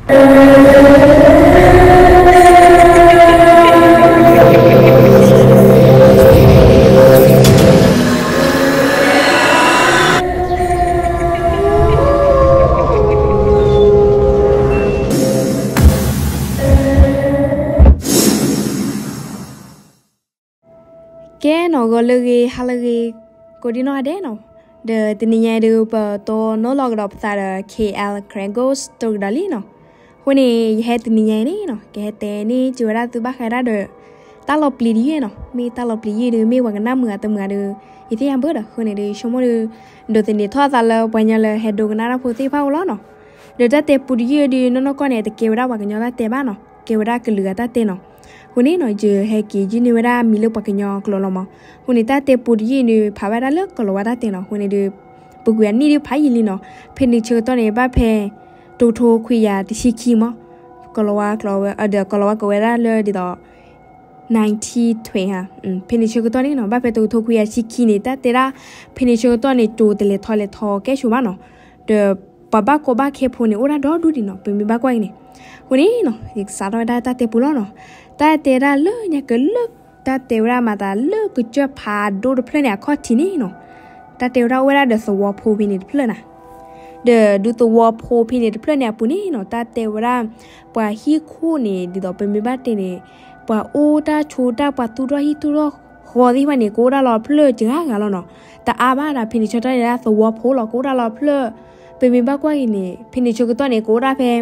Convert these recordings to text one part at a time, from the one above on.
ကဲနီၤ ဂီၤလၢအဂ့ၤ ဟါလၢအဂ့ၤ ကိးဒံနီၢ်ဂၤဒဲးနီၤ, ဒီးတနံၤညါအံၤဒုး ပတိၢ်နီၣ်လီၤကဒီးပသးဒီး K L Karen Goes တကဒီးလံနီၤ. အဃိန့ၣ် ယဟဲတနံၤညါအံၤန့ၣ်နီၤ ကဟဲတဲန့ၢ်စၢၤဝဲဒၣ်သုဘၣ်ဃးဒၣ်ဒီး တၢ်လီၤပျံၤတယုၢ်နီၤ. မ့ၢ်တၢ်လီၤပျံၤယုၢ်ဒုး မ့ၢ်ပှၤကနၣ်မုာ်အတမုာ်ဒီး ယသ့ၣ်ညါဘၣ်ဒီး အဃိန့ၣ်ဒုး ဆိကမိၣ်ဒုး ဒိးသန့ၤထီၣ်အသးလၢပှၤကညီလၢဟဲဒိကနၣ်တၢ်ဖိသ့ၣ်တဖၣ်အိၣ်လီၤနီၤ. ဒီးတၢ်တဲပူတယုၢ်ဒုး နီၢ်နီၢ်ကီၢ်န့ၣ် တကဲဝဲဒၣ်ပှၤကညီတၢ်တဲဘၣ်နီၤ, ကဲဝဲဒၣ်ကလုာ်ဂၤတၢ်တဲနီၤ. အဃိန့ၣ်နီၤ ယဟဲက့ၤယုၢ်န့ၢ်ဝဲဒၣ်မံၤလၢပှၤကညီကျိာ်လီၤမး. အဃိန့ၣ် တၢ်တဲပူတယုၢ်ဒုး ဖးဝဲဒၣ်လၢကိၤလၤဝါတၢ်တဲနီၤ. အဃိန့ၣ်ဒုး ပကွဲးအနံၣ်ဒုးဖးယံာ်လံနီၤ. ဖဲန့ၣ်ဆၢကတီၢ်န့ၣ် ဘၣ်ဖဲ တကထိခွံကယၤတဆံခံမး, ကိၤလၤဝါကျိာ်ဝဲ ဒီးကိၤလၤဝါကိးဝဲဒၣ်လၢဒ်သိး nineteen twenty ဟါ, ဖဲန့ၣ်ဆၢကတီၢ်န့ၣ်နီၤ ဘၣ်ဖဲတကထိခွံကယၤတဆံခံန့ၣ် တၢ်တဲဒၣ် ဖဲန့ၣ်ဆၢကတီၢ်န့ၣ် ကၠိတလဲၤထီၣ်လဲၤထီကဲဆိးဘၣ်နီၤ, ဒီးပှၤဘၣ်ကီဘၣ်ခဲဖိန့ၣ် အိၣ်ဒၣ်ဒီဒူၣ်ဒံးနီၤ ပမ့ၢ်ဘၣ်ကွၢ်အံၤန့ၣ်. အဃိန့ၣ်နီၤ ယကစးထီၣ်ဝဲဒၣ်တၢ်တဲပူလီၤနီၤ. တၢ်တဲဒၣ်လၢညါကလၢ တၢ်တဲဝဲဒၣ်မၤသးလၢကစၢၢ်ဖးဒိၣ်တဖျၢၣ်န့ၣ် အခီၣ်ထံးန့ၣ်နီၤ, တၢ်တဲဝဲဒၣ်အိၣ်ဝဲဒၣ်ဒီးသဝီဖိဖဲန့ၣ်တဖျၢၣ်နၤ. ဒီးဒူသဝီဖိဖဲန့ၣ်တဖျၢၣ်န့ၣ်အပူၤန့ၣ်နီၤ တၢ်တဲဝဲဒၣ် ပှၤဟံၣ်ခိၣ်န့ၣ် ဒ်သိးပမ့ၢ်ဘၣ်တဲန့ၣ် ပှၤအိၣ်တၢ်ဆိးတၢ် ပှၤသူၣ်ထီၣ်ဟံၣ်သူၣ်ထီၣ်ဃီသ့ၣ်တဖၣ်န့ၣ် ကအိၣ်ဒၣ်လီၤဖျၢၣ်စှၤဂၤလီၤနီၤ. တအါဘၣ်ဒီး ဖဲန့ၣ်ဆၢကတီၢ်န့ၣ်ဒၣ် သဝီဖိလီၤ ကအိၣ်ဒၣ်လီၤဖျၢၣ်. ပမ့ၢ်ဘၣ်ကွၢ်အံၤန့ၣ် ဖဲန့ၣ်ဆၢကတီၢ်န့ၣ် ကအိၣ်ဒၣ်ဖဲ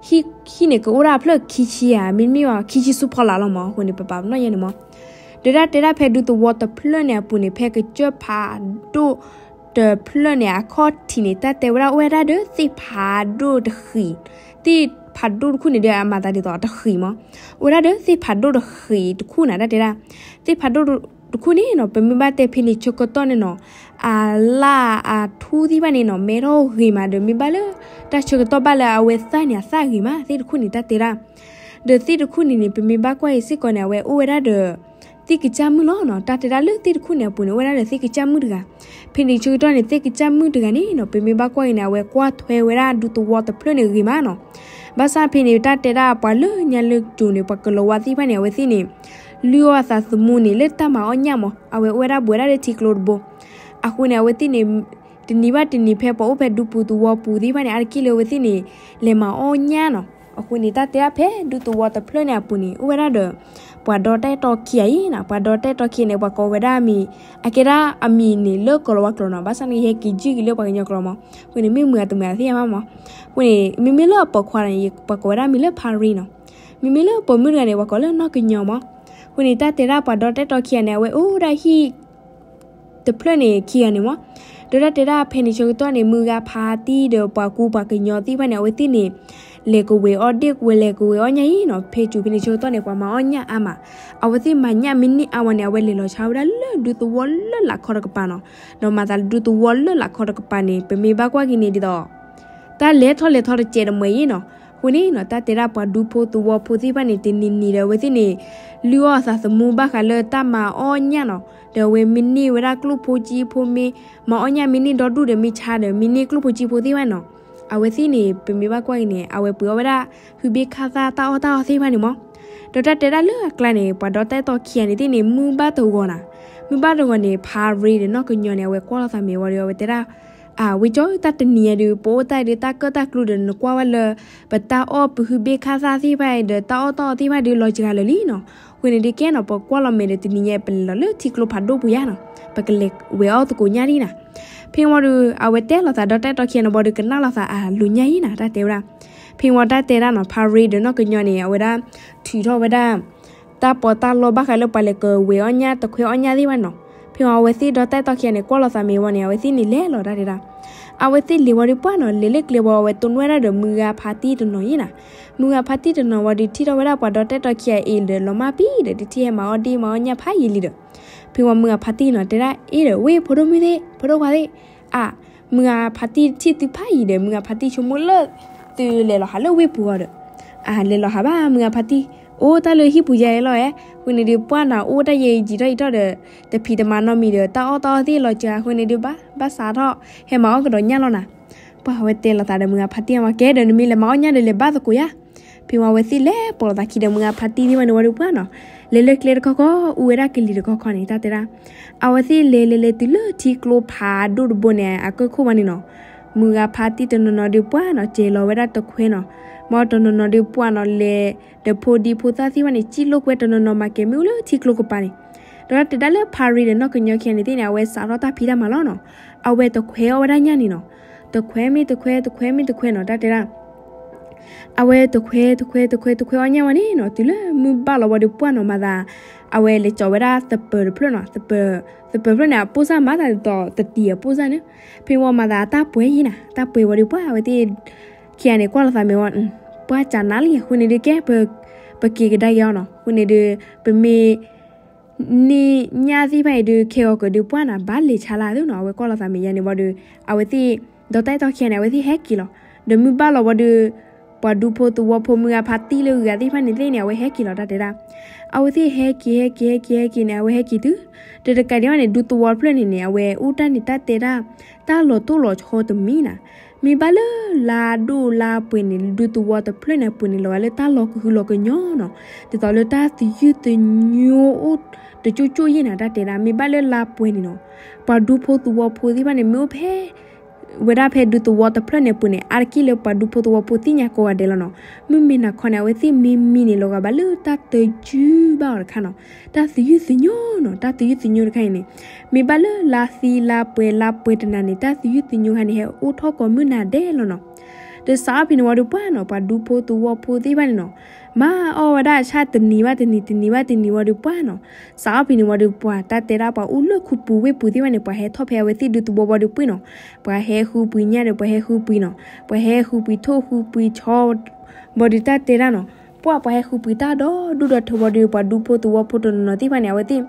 ဟံၣ် ဟံၣ်န့ၣ် ကအိၣ်ဒၣ်ဖျၢၣ်ခံဆံဧါ မ့တမ့ၢ်ဘၣ် ခံဆံဆူဖီလာ်လီၤမး. အဃိန့ၣ် ပပာ်ပနီၣ်ယဲန့ၣ်မး. ဒီးတၢ်တဲဒၣ်ဖဲဒူသဝီတဖျၢၣ်န့ၣ်အပူၤန့ၣ် ဖဲကစၢၢ်ဖးဒိၣ်တဖျၢၣ်န့ၣ် အခီၣ်ထံးန့ၣ် တၢ်တဲဝဲဒၣ်အိၣ်ဝဲဒၣ်ဒီးသ့ၣ်ဖးဒိၣ်တဃံး, သ့ၣ်ဖးဒိၣ်တခူၣ်န့ၣ်ဒီး အမၤသးဒ်သိးတဃံးမး, အိၣ်ဝဲဒၣ်ဒီးသ့ၣ်ဖးဒိၣ်တဃံးတခူၣ်နၤ. တၢ်တဲဒၣ် သ့ၣ်ဖးဒိၣ်တခူၣ်န့ၣ်နီၤ ပမ့ၢ်ဘၣ်တဲဖဲန့ၣ်ဆၢကတီၢ်န့ၣ်နီၤ အလၣ်အထူသ့ၣ်တဖၣ်န့ၣ်နီၤ မဲထီၣ်ဂ့ၤမး ဒီးမ့ၢ်ဘၣ်လၢ တၢ်ဆၢကတီၢ်ဘၣ်လၢအဝဲသၣ်န့ၣ် အသၣ်ဂ့ၤမး သ့ၣ်တခူၣ်န့ၣ် တၢ်တဲဒၣ်. ဒီးသ့ၣ်တခူၣ်န့ၣ်န့ၣ် ပမ့ၢ်ဘၣ်ကွၢ်အံၤစ့ၢ်ကီးန့ၣ် အဝဲအိၣ်ဝဲဒၣ်ဒီး သ့ၣ်ကစၢ်မုၣ်လီၤနီၤ. တၢ်တဲဒၣ်လၢသ့ၣ်တခူၣ်န့ၣ်အပူၤန့ၣ် အိၣ်ဝဲဒၣ်ဒီးသ့ၣ်ကစၢ်မုၣ်တဂၤ. ဖဲန့ၣ်ဆၢကတီၢ်န့ၣ် သ့ၣ်ကစၢ်မုၣ်တဂၤန့ၣ်နီၤ ပမ့ၢ်ဘၣ်ကွၢ်အံၤန့ၣ် အဝဲကွၢ်ထွဲဝဲဒၣ်ဒူသဝီတဖျၢၣ်န့ၣ်ဂ့ၤမးနီၤ. ဘၣ်ဆၣ်ဖဲန့ၣ် တၢ်တဲဒၣ်ပှၤလၢညါလၢကၠိန့ၣ် ပှၤကလီၤဝါသ့ၣ်တဖၣ်န့ၣ် အဝဲသ့ၣ်န့ၣ် လုၢ်အီၣ်အသးသမူန့ၣ် လၢတၢ်မၤအီၣ်ညၣ်မး အဝဲအိၣ်ဝဲဒၣ်ဘူးဝဲဒၣ်လၢထံကျိတဘိ. အဃိန့ၣ် အဝဲသ့ၣ်န့ၣ် တနံၤဘၣ်တနံၤ ဖဲပှၤအိၣ်ဖဲဒူပူၤသဝီပူၤသ့ၣ်တဖၣ်န့ၣ် အါတက့ၢ်လၢအဝဲသ့ၣ်န့ၣ် လဲၤမၤအီၣ်ညၣ်နီၤ. အဃိန့ၣ် တၢ်တဲဒၣ်ဖဲဒူသဝီတဖျၢၣ်န့ၣ်အပူၤန့ၣ် အိၣ်ဝဲဒၣ်ဒီး ပှၤဒီတၢ်အဲၣ်တီခံဂၤအံၤနီၤ. ပှၤဒီတၢ်အဲၣ်တီခံဂၤန့ၣ် ပှၤကိးဝဲဒၣ်အမံၤ အကဲဒၣ်အမံၤန့ၣ်လၢကိၤလၤဝါကျိာ်နီၤ. ဘၣ်ဆၣ်န့ၣ် ယဟဲက့ၤယုၢ်က့ၤလၢပှၤကညီကျိာ်မး. အဃိန့ၣ် မ့ၢ်မုာ်အတမုာ်အသ့ၣ်ညါဘၣ်မး. အဃိန့ၣ် မ့မ့ၢ်လၢအပိာ်ခွါန့ၣ် ပှၤကိးဝဲဒၣ်မံၤလၢဖါရံနီၤ. မ့မ့ၢ်လၢပိာ်မုၣ်တဂၤန့ၣ် ပှၤကိးလၢနီၢ်ကညီမး. အဃိန့ၣ် တၢ်တဲဒၣ်ပှၤဒီတၢ်အဲၣ်တီခံဂၤန့ၣ် အဝဲအိၣ်ဒၣ်ဟံၣ် တဖျၢၣ်န့ၣ်ခံဂၤန့ၣ်မး. ဒီးတၢ်တဲဒၣ်ဖဲန့ၣ်ဆၢကတီၢ်န့ၣ် မုၢ်ဂၤဖါတံၢ်ဒီးပှၤကူပှၤကညီသ့ၣ်တဖၣ်န့ၣ် အဝဲသ့ၣ်န့ၣ် လဲၤကဝဲၤအီၣ်ဒ့ၣ်ဝဲ လဲၤကဝဲၤအီၣ်ညၣ်အံၤနီၤ. ဖဲကၠိဖဲန့ၣ်ဆၢကတီၢ်န့ၣ် ပှၤမၤအီၣ်ညၣ်အါမး. အဝဲသ့ၣ်မၤညၣ်မ့ၢ်န့ၢ်အါဝဲန့ၣ် အဝဲလဲၤလီၤဆါဝဲဒၣ်လၢဒူသဝီလၢလာ်ခီတကပၤနီၤ. ဒီးမၤသးလၢဒူသဝီလၢလာ်ခီတကပၤန့ၣ် ပမ့ၢ်ဘၣ်ကွၢ်က့ၤန့ၣ်ဒ်သိး တၢ်လဲၤထီၣ်လဲၤထီတစဲးတမှဲၤအံၤနီၤ. အဃိန့ၣ်နီၤ တၢ်တဲဒၣ်ပှၤဒူဖိသဝီဖိသ့ၣ်တဖၣ်န့ၣ် တနံၤနံၤဒီးအဝဲသ့ၣ်န့ၣ် လုၢ်အီၣ်အသးသမူဘၣ်ဃးလၢတၢ်မၤအီၣ်ညၣ်နီၤ. ဒီးအဝဲမ့ၢ်န့ၢ်ဝဲဒၣ်ကျိၣ်ဖိကၠံဖိမ့ၢ် မၤအီၣ်ညၣ်မ့ၢ်န့ၢ်ဒီဒူၣ်ဒီးမ့ၢ်ဆါဒီး မ့ၢ်န့ၢ်ကျိၣ်ဖိကၠံဖိသ့ၣ်တဖၣ်နီၤ. အဝဲသ့ၣ်န့ၣ် ပမ့ၢ်ဘၣ်ကွၢ်အံၤန့ၣ် အဝဲပှ့ၤအီၣ်ဝဲဒၣ် ဟုဘ့ၣ်ခါသၣ်တၢ်အီၣ်တၢ်အီသ့ၣ်တဖၣ်န့ၣ်မး. ဒီးတၢ်တဲဒၣ်လၢအကျါန့ၣ် ပှၤဒီတၢ်အဲၣ်တီခံဂၤန့ၣ်သ့ၣ်န့ၣ် မုၢ်ဘၣ်တဂီၤနၤ. မုၢ်ဘၣ်တဂီၤန့ၣ် ဖါရံဒီးနီၢ်ကညီန့ၣ် အဝဲကွၢ်လိာ်သးမဲာ်ဝံၤဒီး အဝဲတဲဒၣ် အဝဲကၠီ တၢ်တနံၤညါဒုး ပအိၣ်တၢ်ဒုးတၢ်ကၢၣ်တၢ်ကျူဒီး နကွၢ်ဝဲလၢ ပတၢ်အီၣ်ပဟုဘ့ၣ်ခါသၣ်သ့ၣ်တဖၣ်ဒီး တၢ်အီၣ်တၢ်အီသ့ၣ်တဖၣ်ဒုးလီၤစှၤလၢာ်လံနီၤ. အဃိန့ၣ်ဒုးကဲနီၤ ပကွၢ်လီၤမဲာ်ဒီး တနံၤညါပလဲၤလီၤလၢထံကျိဖးဒိၣ်ပူၤယါနီၤ. ပကလဲၤဝဲၤအီၣ်သကိးညၣ်ဒံးနၤ. ဖဲဝံၤဒီး အဝဲတဲလိာ်သးဒီးတၢ်အဲၣ်တီခံဂၤန့ၣ်ဘၣ်ဒီး ကနၣ်လိာ်သးအလူၤညၣ်အံၤနၤ တၢ်တဲဝဲဒၣ်. ဖဲဝံၤတၢ်တဲဒၣ်နီၤ ဖါရံဒီးနီၢ်ကညီန့ၣ် အဝဲဒၣ် ထုးထီၣ်ဝဲဒၣ် တၢ်ပီးတၢ်လီဘၣ်ဃးလၢပှၤလဲၤကဝဲၤအီၣ်ညၣ်တခွဲအီၣ်ညၣ်သ့ၣ်တဖၣ်နီၤ. ဖဲဝံၤအဝဲသ့ၣ်ဒီးတၢ်အဲၣ်တီခံဂၤန့ၣ် ကွၢ်လိာ်သးမဲာ်ဝံၤန့ၣ် အဝဲသ့ၣ်န့ၣ်လဲၤလီၤတၢ်တဲဒၣ်. အဝဲသ့ၣ်လဲၤဝံၤဒီးပှၢ်နီၤ လဲၤလၢကျဲဝံၤ အဝဲတိၢ်နီၣ်ဝဲဒၣ်ဒီးမုၢ်ဂၤဖါတံၢ်တနီၤအံၤနၤ. မုၢ်ဂၤဖါတံၢ်တနီၤဝံၤဒီး ထံၣ်ထီၣ်ဝဲဒၣ်ပှၤဒီးတၢ်အဲၣ်တီခံဂၤအံၤဒီး လီၤမၢ်ပံၤဒီး တထံၣ်ဟဲမၤအီၣ်ဒ့ၣ်မၤအီၣ်ညၣ်ဖးယံာ်လံဒီး ဖဲဝံၤမုၢ်ဂၤဖါတံၢ်နီၤ တဲဒၣ်အ့ဒီး ဝ့ၢ်ဖိဒိၣ်မုၣ်သ့ၣ် ဖိဒိၣ်ခွါသ့ၣ်, အါ, မုၢ်ဂၤဖါတံၢ်ထံၣ်သုဖးယံာ်ဒီး မုၢ်ဂၤဖါတံၢ်ဆိကမိၣ်လၢ သုလဲၤလီၤဟးလၢဝ့ၢ်ပူၤအီၤဒီး, အါ လဲၤလီၤဟးဘၣ် မုၢ်ဂၤဖါတံၢ် အိၣ်တၢ်လၢဟံၣ်ပူၤယါအံၤလီၤဧါ. အဃိန့ၣ်ဒုးပှၢ်နၤ အိၣ်တၢ်ယံာ်ယံာ်ထီၣ်ယံာ်ထီၣ်ဒီး တဖံးတမၤနီတမံၤဒီး တၢ်အီၣ်တၢ်အီသ့ၣ်လီၤစှၤ အဃိန့ၣ်ဒုးဘၣ် ဘၣ်စးထီၣ် ဟဲမၤအီၣ်ကဒီးညၣ်လီၤနၤ. ပှၢ်ဝဲတဲလိာ်သးဒီးမုၢ်ဂၤဖါတံၢ်အဝဲကဲဒီး နမ့ၢ်လဲၤမၤအီၣ်ညၣ်ဒီးလဲၤဘၣ်သကိးယၤ. ဖဲဝံၤအဝဲသ့ၣ်လဲၤပိာ်လိာ်သးခံဒီးမုၢ်ဂၤဖါတံၢ်သ့ၣ်မးန့ၣ်ဝံၤဒီးပှၢ်နီၤ, လဲၤလၢကျဲတခီခီ အူဝဲဒၣ်ကလံၤတခီခီန့ၣ် တၢ်တဲဒၣ် အဝဲသ့ၣ်လဲၤလဲၤလဲၤတုၤလၢထံကျိဖးဒိၣ်တဘိန့ၣ် အကၢၢ်ခိၣ်မးန့ၣ်နီၤ, မုၢ်ဂၤဖါတံၢ်တနီၤနီၤဒီးပှၢ်နီၤ ကဲၤလီၤဝဲဒၣ်တခွဲနီၤ, မ်တနီၤနီၤဒီးပှၢ်နီၤ လဲၤဒီးဖိဒံဖိသၣ်သ့ၣ်တဖၣ်န့ၣ် စံၣ်လိာ်ကွဲတနီၤနီၤ မၤကဲၤမ့ၣ်အူလၢထံကျိကပၤန့ၣ်, ဒီးတၢ်တဲဒၣ်လၢဖါရံဒီးနီၢ်ကညီခံဂၤန့ၣ်သ့ၣ်န့ၣ် အဝဲစးထီၣ်တၢ်ဖံးတၢ်မၤလီၤနီၤ, အဝဲတခွဲအီၣ်ဝဲဒၣ်ညၣ်န့ၣ်နီၤ, တခွဲမ့ၢ်တခွဲ တခွဲမ့ၢ်တခွဲနီၤ တၢ်တဲဒၣ် အဝဲတခွဲတခွဲတခွဲတခွဲအီၣ်ညၣ်ဝဲန့ၣ်နီၤ တုၤလၢမုၢ်ဘၣ်လီၤဝံၤဒီးပှၢ်နီၤ မၤသး အဝဲလဲၤကၠီၤဝဲဒၣ်သပၢၤတဖျၢၣ်နီၤ, သပၢၤ သပၢၤဖျၢၣ်န့ၣ် အပိၢ်စၢ်မၤသးဒ်သိးတတံၤအပိၢ်စၢ်န့ၣ်, ဖဲဝံၤမၤသးအတၢ်ပှဲၤယံၤနီၤ, တၢ်ပှဲၤဝံၤဒီးပှၢ်အဝဲသ့ၣ် ခံဂၤန့ၣ် ကွၢ်လိာ်သးမ့ၢ်ဝဲ ပှၢ်ကနၣ်လံ အဃိန့ၣ်ဒုးကဲ ပက့ၤကဒါက့ၤအီၤနီၤ, အဃိန့ၣ်ဒုး ပမ့ၢ် န့ၢ်ညၣ်သ့ၣ်တဖၣ်အံၤဒုး ခဲဂီၤကဒုးပှၢ်နီၤ ဘၣ်လဲၤဆါလၢအသိးနီၤ, အဝဲကွၢ်လိာ်သးမ့ၢ်ယါန့ၣ်ဝံၤဒီး အဝဲသ့ၣ် ဒီးတၢ်အဲၣ်တီခံဂၤန့ၣ် အဝဲသ့ၣ်ဟဲက့ၤလီၤ, ဒီးမုၢ်ဘၣ်လီၤဝံၤဒီး ပှၤဒူဖိသဝီဖိမုၢ်ဂၤဖါတံၢ်လၢဂၤသ့ၣ်တဖၣ်န့ၣ်သ့ၣ်န့ၣ် အဝဲဟဲက့ၤလီၤ တၢ်တဲဒၣ်, အဝဲသ့ၣ်ဟဲက့ၤ ဟဲက့ၤ ဟဲက့ၤ ဟဲက့ၤန့ၣ် အဝဲဟဲက့ၤတုၤ ဒီးတကးဒံးဘၣ်န့ၣ် ဒူသဝီတဖျၢၣ်န့ၣ်န့ၣ် အဝဲအိၣ်တၢ်န့ၣ် တၢ်တဲဒၣ် တၢ်လီၤတိၢ်လီၤဆီတမံၤနီၤ, မ့ၢ်ဘၣ်လၢလါဒိၣ်လါပှဲၤန့ၣ် ဒူသဝီတဖျၢၣ်န့ၣ် အပူၤန့ၣ်လီၤဂာ်လၢတၢ်လီၤကဟုလီၤကညီနီၤ, ဒ်သိးလၢတၢ်သယုၢ်သညိအိၣ်တကၠိကၠိယဲၢ်နီၤ, တၢ်တဲဒၣ် မ့ၢ်ဘၣ်လၢလါပှဲၤန့ၣ်နီၤ, ပှၤဒူဖိသဝီဖိသ့ၣ်တဖၣ်န့ၣ် မ့ၢ်အိၣ်ဖဲ ဝဲဒၣ်ဖဲဒူသဝီတဖျၢၣ်န့ၣ်အပူၤန့ၣ် အါတက့ၢ်လၢပှၤဒူဖိသဝီဖိသ့ၣ်ညါကိးဂၤဒဲးလီၤနီၤ, မုၢ်မ့ၢ်နၤခီန့ၣ် အဝဲသ့ၣ်မ့ၢ်မံန့ၣ် လီၤဂာ်ဘၣ်လၢတၢ်တယုၢ်ဘၣ်အီၤတခါနီၤ, တၢ်သယုၢ်သညိနီၤ, တၢ်သယုၢ်သညိတခါအံၤန့ၣ် မ့ၢ်ဘၣ်လၢလါသံလါပှဲၤလါပှဲၤတနၤန့ၣ် တၢ်သယုၢ်သညိခါန့ၣ် ဟဲအိၣ်ထီၣ်ကိးမုၢ်နၤဒဲးလီၤနီၤ, ဒီးစးထီၣ်ဖဲန့ၣ်ဝံၤဒီးပှၢ်နီၤ ပှၤဒူဖိသဝီဖိသ့ၣ်တဖၣ်န့ၣ်နီၤ, မၤအီၣ်ဝဲဒၣ်ဆၣ်တနံၤဘၣ်တနံၤ တနံၤဘၣ်တနံၤဝံၤဒီးပှၢ်နီၤ, စးထီၣ်ဖဲန့ၣ်ဝံၤဒီးပှၢ် တၢ်တဲဒၣ်ပှၤအိၣ်လၢခူပူၤဝ့ၢ်ပူၤသ့ၣ်တဖၣ်န့ၣ် ပှၤဟဲထီၣ်ဖဲအဝဲသ့ၣ်ဒူသဝီဝံၤဒီးပှၢ်နီၤ, ပှၤဟဲဃုပှ့ၤညၣ်ဒီးပှၤဟဲဃုပှ့ၤနီၤ, ပှၤဟဲဃုပှ့ၤထိၣ်ဃုပှ့ၤဆီ ဝံၤဒီးတၢ်တဲဒၣ်နီၤ, ပှၢ်ပှၤဟဲဃုပှ့ၤတၢ်ဒီဒူၣ်ဒီထၢဝံၤဒီး ပှၤဒူဖိသဝီဖိတနီၤနီၤသ့ၣ်တဖၣ်န့ၣ် အဝဲသ့ၣ်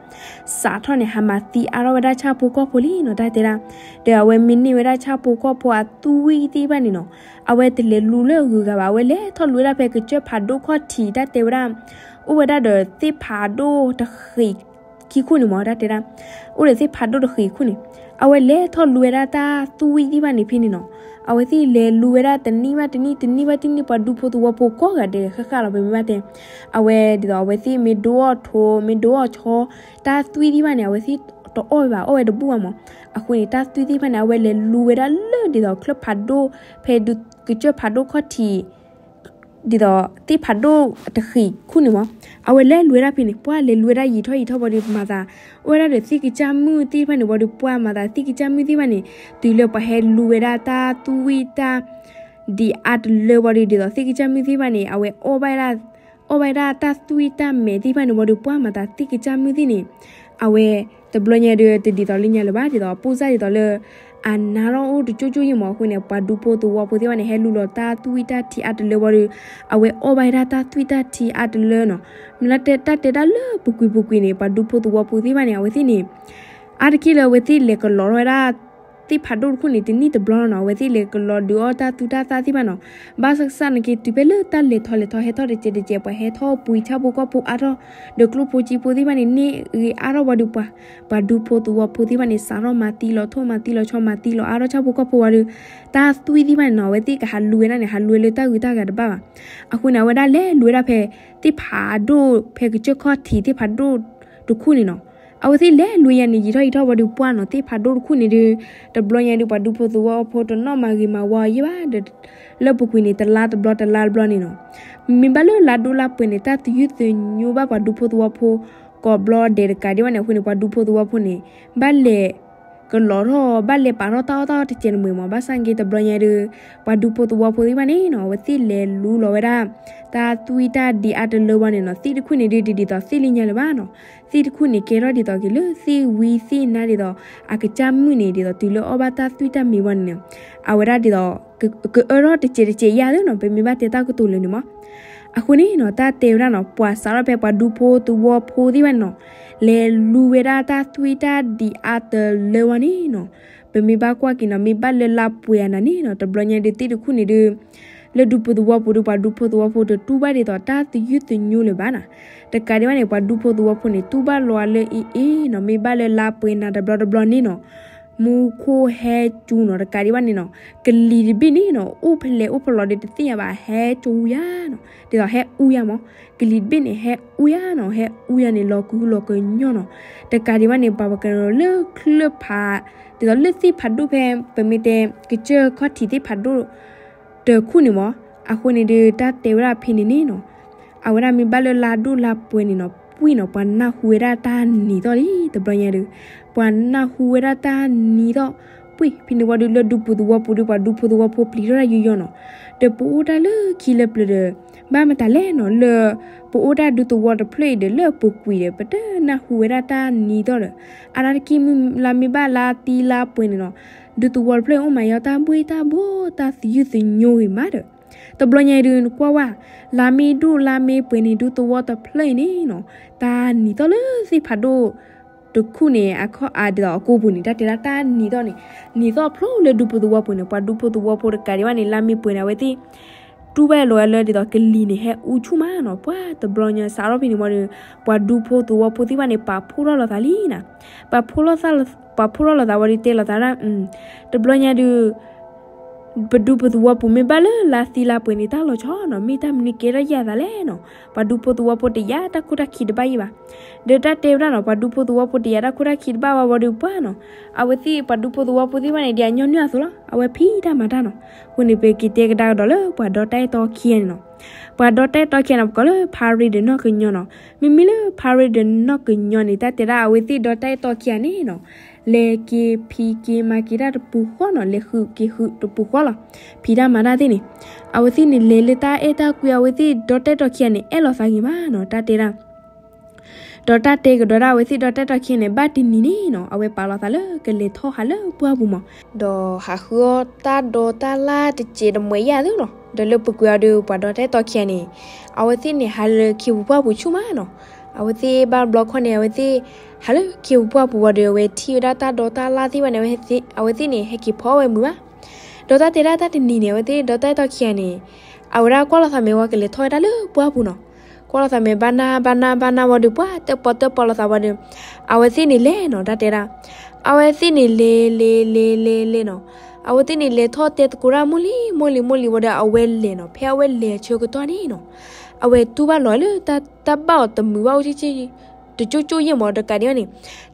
စးထီၣ်န့ၣ် ဟးမၤသံအါထီၣ်ဝဲဒၣ်ဆၣ်ဖိကီၢ်ဖိလံနီၤ တၢ်တဲဒၣ်, ဒီးအဝဲမ့ၢ်န့ၢ်ဝဲဒၣ်ဆၣ်ဖိကီၢ်ဖိအသွံၣ်သ့ၣ်တဖၣ်န့ၣ်နီၤ, အဝဲတလဲၤလူၤလၢအဂုၤအဂၤဘၣ် အဝဲလဲၤထီၣ်လူၤဝဲဒၣ်ဖဲကစၢၢ်ဖးဒိၣ်ခီၣ်ထံး တၢ်တဲဝဲဒၣ်, အိၣ်ဝဲဒၣ်ဒီးသ့ၣ်ဖးဒိၣ်တဃံးခံခိၣ်န့ၣ်မး တၢ်တဲဒၣ်, အိၣ်ဒီးသ့ၣ်ဖးဒိၣ်တဃံးခိၣ်န့ၣ်, အဝဲလဲၤထီၣ်လူၤဝဲဒၣ်တၢ်သွံၣ်သ့ၣ်တဖၣ်န့ၣ်ဖဲန့ၣ်နီၤ, အဝဲသ့ၣ်လဲၤလူၤဝဲဒၣ်တနံၣ်ဘၣ်တနံၣ် တနံၣ်ဘၣ်တနံၣ် ပှၤဒူဖိသဝီဖိကိးဂၤဒဲးဃၣ်ဃၣ်လီၤ ပမ့ၢ်ဘၣ်တဲ, အဝဲဒ်သိးအဝဲသ့ၣ်မ့ၢ်ဒိအီၣ်ထိ မ့ၢ်ဒိအီၣ်ဆီ တၢ်သွံၣ်သ့ၣ်တဖၣ်န့ၣ် အဝဲသ့ၣ်တအီၣ်ဝဲဘၣ် အီၣ်ဝဲတဘူၣ်ဘၣ်မး, အဃိန့ၣ် တၢ်သွံၣ်သ့ၣ်တဖၣ်န့ၣ် အဝဲလဲၤလူၤဝဲဒၣ်လၢဒ်သိးချၢၣ်ဖးဒိၣ် ဖဲကစၢၢ်ဖးဒိၣ်ခီၣ်ထံး ဒ်သိးသ့ၣ်ဖးဒိၣ်တဃံးခိၣ်န့ၣ်မး, အဝဲလဲၤလူၤဝဲဒၣ်ဖဲန့ၣ် ပှၢ်လဲၤလူၤဝဲဒၣ်ယံာ်ထီၣ်ယံာ်ထီၣ်ဝံၤဒီးမၤသး, အိၣ်ဝဲဒၣ်ဒီးသ့ၣ်ကစၢ်မုၣ်သ့ၣ်တဖၣ်န့ၣ်ဝံၤဒီးပှၢ်မၤသးသ့ၣ်ကစၢ်မုၣ်သ့ၣ်တဖၣ်န့ၣ်, တုၤလၢပှၤဟဲလူၤဝဲဒၣ်တၢ်သွံၣ်တၢ် ဒံးအါတလၢဝံၤဒီး ဒ်သိးသ့ၣ်ကစၢ်မုၣ်သ့ၣ်တဖၣ်န့ၣ် အဝဲအီၣ်ဘၣ် အီၣ်ဘၣ်ဒၣ်တၢ်သွံၣ်တၢ်မဲာ်သ့ၣ်တဖၣ်န့ၣ်ဝံၤဒီးပှၢ်မၤသးသ့ၣ်ကစၢ်မုၣ်သ့ၣ်န့ၣ်, အဝဲ တဘျီညါဒီးတဒ်သိးလၢညါလၢၤဘၣ် ဒ်သိးအပိၢ်စၢ်ဒ်သိးလၢ အနါထီၣ်အိၣ်တကၠိကၠိယံၤမး အဃိန့ၣ် ပှၤဒူဖိသဝီဖိသ့ၣ်တဖၣ်န့ၣ် ဟဲလူၤလီၤတၢ်သွံၣ်တၢ်ထံအါတလၢဝံၤဒီး အဝဲအီၣ်ဘၣ်ဒၣ်တၢ်သွံၣ်တၢ်ထံအါတလၢနီၤ, မ့ၢ်လၢတၢ်တဲဒၣ်လၢပူၤကွံာ်ပူၤကွံာ်န့ၣ် ပှၤဒူဖိသဝီဖိသ့ၣ်တဖၣ်န့ၣ် အဝဲသ့ၣ်န့ၣ် အါတက့ၢ်လၢအဝဲသ့ၣ်လဲၤကလီၤထီၣ်ဝဲဒၣ် သ့ၣ်ဖးဒိၣ်တခိၣ်န့ၣ် တနံၣ်တဘျီလီၤနီၤ, အဝဲသ့ၣ်လဲၤကလီၤဒုးအီၣ်တၢ်သူတၢ်သၣ်သ့ၣ်တဖၣ်နီၤ, ဘၣ်ဆၣ်ကစၢ်န့ၣ်က့ၤတုၤဖဲလၢတၢ်လဲၤထီၣ်လဲၤထီဟဲထီၣ်တစဲးတစဲး ပှၤဟဲထီၣ်ပှ့ၤဆၣ်ဖိကီၢ်ဖိအါထီၣ် ဒီးကျိဖိစ့ဖိသ့ၣ်တဖၣ်န့ၣ် န့ၢ်ဂ့ၤအါထီၣ်ဝံၤဒီးပှၤ ပှၤဒူဖိသဝီဖိသ့ၣ်တဖၣ်န့ၣ် စးထီၣ်မၤသံလီၤထိၣ်မၤသံလီၤဆီမၤသံလီၤအါထီၣ်ဆၣ်ဖိကီၢ်ဖိဝံၤဒီး တၢ်သွံၣ်သ့ၣ်တဖၣ်န့ၣ်နီၤ အဝဲသ့ၣ်ကဟးလူၤဝဲဒၣ်န့ၣ် ဟးလူၤဝဲလၢတၢ်ဂုၤတၢ်ဂၤတဘၣ်ဘၣ်, အဃိန့ၣ် အဝဲဒၣ်လဲၤလူၤဝဲဒၣ်ဖဲ သ့ၣ်ဖးဒိၣ်ဖဲကစၢၢ်ခီၣ်ထံးသ့ၣ်ဖးဒိၣ်တခိၣ်န့ၣ်နီၤ, အဝဲသ့ၣ်လဲၤလူၤယၤန့ၣ် ယံာ်ထီၣ်ယံာ်ထီၣ်ဝံၤဒီးပှၢ်နီၤ သ့ၣ်ဖးဒိၣ်တခိၣ်န့ၣ်ဒီး တဘျီညါဒီး ပှၤဒူဖိသဝီဖိတနီၣ်မၤဂ့ၤမၤဝါယံၤဘၣ်ဒီး လၢပူၤကွံာ်န့ၣ် တလါတဘျီတလါတဘျီန့ၣ်နီၤ, မ့ၢ်ဘၣ်လၢလါဒိၣ်လါပှဲၤန့ၣ် တၢ်သယုၢ်သညိဘၣ်ပှၤဒူဖိသဝီဖိ ကိးဘျီဒဲးတကးဒံးဘၣ်န့ၣ် အဃိန့ၣ် ပှၤဒူဖိသဝီဖိန့ၣ် ဘၣ်လဲၤ ကလီၤထီၣ် ဘၣ်လဲၤပာ်ထီၣ်တၢ်အီၣ်တၢ်အီတစဲးတမှဲၤမး ဘၣ်ဆၣ်က့ၤတဘျီညါဒီး ပှၤဒူဖိသဝီဖိသ့ၣ်တဖၣ်န့ၣ်နီၤ အဝဲသ့ၣ်လဲၤလူလီၤဝဲဒၣ် တၢ်သွံၣ်တၢ်ဒံးအါတလၢဝံၤန့ၣ်နီၤ သ့ၣ်တခိၣ်န့ၣ်ဒုး ဒ်သိးသ့ၣ်လၢညါလၢၤဘၣ်နီၤ သ့ၣ်တခိၣ်န့ၣ် ကဲထီၣ်ဒ်သိးက့ၤလၢသ့ၣ်ဝံသ့ၣ်နါဒ်သိး အကစၢ်မုၣ်န့ၣ် ဒ်သိးတုၤလၢအီၣ်ဘၣ်တၢ်သွံၣ်တၢ်မဲာ်ဝံၤန့ၣ်နီၤ အဝဲဒၣ်ဒ်သိး ကအၢထီၣ်တစဲးတစဲးယါသ့နီၤ ပမ့ၢ်ဘၣ်တဲတၢ်ကတိၤလၢာ်န့ၣ်မး အဃိန့ၣ်နီၤ တၢ်တဲဝဲဒၣ်နီၤ ပှၤစးထီၣ်ဖဲပှၤဒူဖိသဝီဖိသ့ၣ်တဖၣ်န့ၣ်နီၤ လဲၤလူဝဲဒၣ်တၢ်သွံၣ်တၢ်ဒံးအါတလၢဝံၤန့ၣ်နီၤ ပမ့ၢ်ဘၣ်ကွၢ်က့ၤနီၤ မ့ၢ်ဘၣ်လၢလါပှဲၤအနၤန့ၣ်နီၤ တဘျီညါဒုးသ့ၣ်တခိၣ်န့ၣ်ဒုး လၢဒူဖိသဝီပူၤဒီး ပှၤဒူဖိသဝီဖိတတူၢ်ဘၣ်ဒ်သိးတၢ်သယုၢ်သညိလၢၤဘၣ်နီၤ တကးဒံးဘၣ်န့ၣ် ပှၤဒူဖိသဝီဖိန့ၣ် တူၢ်ဘၣ်လီၤအါလၢအံၤအံၤနီၤ မ့ၢ်ဘၣ်လၢလါပှဲၤနၤတဘျီတဘျီန့ၣ်နီၤ မူခိၣ်ဟဲကၠူနီၤ တကးဒံးဘၣ်န့ၣ်နီၤ, ကလံၤတဘ့ၣ်န့ၣ်နီၤ အိၣ်ဖဲလဲၣ်အိၣ်ဖဲလဲၣ်ဒီးတသ့ၣ်ညါဘၣ် ဟဲကၠူယါနီၤ, ဒ်သိးဟဲအူယါမး, ကလံၤတဘ့ၣ်န့ၣ် ဟဲအူယါနီၤ, ဟဲအူယါန့ၣ် လီၤကဟုလီၤကညီနီၤ, တကးဒံးဘၣ်န့ၣ် ပှၤပကရၢလၢချၢၣ်ဖး ဒ်သိးလၢသ့ၣ်ဖးဒိၣ်ဖဲ ပမ့ၢ်တဲ ကစၢၢ်ခီၣ်ထံးသ့ၣ်ဖးဒိၣ် တခူၣ်န့ၣ်မး, အဃိန့ၣ်ဒီး တၢ်တဲဝဲဒၣ်ဖဲန့ၣ်န့ၣ်နီၤ, အဝဲဒၣ်မ့ၢ်ဘၣ်လၢလါဒိၣ်လါပှဲၤန့ၣ်နီၤ ပှံၢ်နီၤ ပှၤနၢ်ဟူဝဲဒၣ်တၢ်နံၤသီၣ်လံ တဘျီညါဒီး, ပှၤနၢ်ဟူဝဲဒၣ်တၢ်နံၤသီၣ်, ပှံၢ်ဖဲန့ၣ်ဝံၤဒီး လၢဒူပူၤသဝီပူၤဒီး ပှၤဒူဖိသဝီဖိပျံၤထီၣ်တၢ်ယူးယီၣ်နီၤ, ဒီးပအိၣ်တၢ်လၢခံလၢပျၢၤဒီး ဘၣ်မတၤလဲၣ်နီၤ လၢပအိၣ်တၢ်ဒူသဝီတဖျၢၣ်အံၤဒီး လၢပူၤကွံာ်ဒီး ပတနၢ်ဟူဝဲဒၣ်တၢ်နံၤသီၣ်ဒီး, အါတက့ၢ်မုၢ်လါမ့ၢ်ဘၣ်လါသံလါပှဲၤန့ၣ်နီၤ, ဒူသဝီတဖျၢၣ်အံၤအိၣ်မးယီၤတၢ်ဘှ့ၣ်တၢ်ဘှီၣ် တၢ်သယုၢ်သညိဂ့ၤမးဒီး, တဘျီညါအံၤဒုးနကွၢ်ဝဲ, လါမ့ၢ်ဒိၣ်လါမ့ၢ်ပှဲၤန့ၣ် ဒူသဝီတဖျၢၣ်အံၤန့ၣ်နီၤ, တၢ်နံၤသီၣ်လၢသ့ၣ်ဖးဒိၣ်တခူၣ်န့ၣ် အခီၣ်အါဒ်သိးအကိာ်ပူၤန့ၣ် တၢ်တဲဒၣ်တၢ်နံၤသီၣ်န့ၣ်, နံၤသီၣ်ဖျိလၢဒူဖိသဝီပူၤန့ၣ် ပှၤဒူဖိသဝီဖိတကးဒံးဘၣ်န့ၣ် လါမ့ၢ်ပှဲၤန့ၣ် အဝဲသ့ၣ် တူၢ်ဘၣ်လီၤဝဲလၢဒ်သိးကလံၤန့ၣ် ဟဲအူဆူၣ်မးနီၤ, ပှၤတဘျီညါစးထီၣ်ဖဲန့ၣ်ဝံၤဒီး ပှၤဒူဖိသဝီဖိသ့ၣ်တဖၣ်န့ၣ် ပာ်ဖှိၣ်ထီၣ်လိာ်သးလံနီၤ, ပာ်ဖှိၣ်လိာ်သး, ပာ်ဖှိၣ်ထီၣ်လိာ်သးဝံၤဒီးတဲလိာ်သးဒၣ်, တဘျီညါဒုး ပဒူဖိသဝီပူၤမ့ၢ်ဘၣ်လၢလါသံလါပှဲၤန့ၣ် တၢ်လီၤဆီနီၤ, မ့ၢ်တၢ်မနုၤကဲထီၣ်ယၤသးလဲၣ်နီၤ, ပှၤဒူဖိသဝီဖိတယာ်တၢ်ခိၣ်တၢ်ခံတဘၣ်ယံၤဘၣ်, ဒီးတၢ်တဲဝဲဒၣ်နီၤ ပှၤဒူဖိသဝီဖိတယာ်တၢ်ခိၣ်တၢ်ခံတဘၣ်ဝံၤဒီးပှၢ်နီၤ, အဝဲသ့ၣ်ပှၤဒူဖိသဝီဖိသ့ၣ်တဖၣ်န့ၣ် ဒ်အညီနုၢ်အသိးလီၤ, အဝဲဖံးတၢ်မၤတၢ်နီၤ, အဃိန့ၣ် ပက့ၤတဲကဒါကဒီးလၢပှၤဒီတၢ်အဲၣ်တီခံဂၤန့ၣ်နီၤ, ပှၤဒီတၢ်အဲၣ်တီခံဂၤန့ၣ် ပကိးလၢ ဖါရ့ဒီးနီၢ်ကညီနီၤ, မ့မ့ၢ်လၢဖါရ့ဒီးနီၢ်ကညီန့ၣ် တၢ်တဲဒၣ်အဝဲသ့ၣ်ဒီတၢ်အဲၣ်တီခံဂၤန့ၣ်နီၤ လဲၤက့ၤဖံးက့ၤမၤက့ၤတၢ်တပူၤဃီနီၤ, လဲၤဃုာ်က့ၤဃုာ်တပူၤဃီလီၤ, ဖံးတၢ်မၤတၢ်သ့ၣ်န့ၣ်, အဝဲသ့ၣ်န့ၣ်လဲၤလၢတၢ်အဲၣ်တၢ်ကွံ အဝဲသ့ၣ်ဒီတၢ်အဲၣ်တီခံဂၤန့ၣ် အဲၣ်လိာ်သးဂ့ၤမးနီၤ, တၢ်တဲဒၣ် ဒီးတၢ်တဲကဒီးဒၣ်အဝဲသ့ၣ်ဒီတၢ်အဲၣ်တီခံဂၤန့ၣ် ဘၣ်တနံၤန့ၣ်နီၤ အဝဲပာ်လိာ်သးလၢကလဲၤထီၣ်ဟးလၢပှၢ်ပူၤမး, ဒီးဟးဃုအီၣ်တၢ်ဒီတၢ်လၣ်တစဲးတမှဲးယၤသုနီၤ, ဒီးလၢပူၤကွံာ်အီၤဒီး ပှၤဒီတၢ်အဲၣ်တီခံဂၤန့ၣ် အဝဲသ့ၣ်န့ၣ်ဟးလၢခ့ပူၤပှၢ်ပူၤဆူၣ်မးနီၤ, အဝဲသ့ၣ်ဘၣ်ဘျီခီန့ၣ် အဝဲသ့ၣ် ဟးလၢခ့ပူၤပှၢ်ပူၤဝံၤဒီး အဝဲထံၣ်ဝဲဒၣ်တၢ်ဒီတၢ်လၣ်သ့ၣ်တဖၣ်န့ၣ် အဝဲသ့ၣ်န့ၣ် ဟဲက့ၤဖီဝဲမုာ်မး, ဒီးတၢ်တဲဒၣ်တၢ်တနံၤန့ၣ် အဝဲသ့ၣ်ဒီတၢ်အဲၣ်တီခံဂၤန့ၣ် အဝဲဒၣ်ကွၢ်လိာ်သးမ့ၢ်ဝဲကလဲၤထီၣ်ဝဲဒၣ်လၢပှၢ်ပူၤနီၤ, ကွၢ်လိာ်သးမ့ၢ်ဘၣ်နၢ်ဘၣ်နၢ်ဘၣ်နၢ်ဝံၤဒီး ပှၢ်တၢၣ်ပီတၢၣ်ပီလိာ်သးဝံၤဒီး အဝဲသ့ၣ်န့ၣ်လဲၤနီၤ တၢ်တဲဒၣ်, အဝဲသ့ၣ်န့ၣ်လဲၤလဲၤလဲၤလဲၤလဲၤနီၤ, အဝဲသ့ၣ်န့ၣ်လဲၤထီၣ်တဲသကိးတၢ်မိၢ်လံမိၢ်လံမိၢ်လံဝံၤဒီး အဝဲလဲၤနီၤ, ဖဲအဝဲလဲၤဆၢကတီၢ်န့ၣ်နီၤ, အဝဲတူၢ်ဘၣ်လီၤလၢ တၢ်ဘၣ်အီၤတမုာ်ဘၣ်အိၣ်ဆ့ဆ့ တကၠိကၠိယဲၢ်မး တကးဒံးဘၣ်န့ၣ်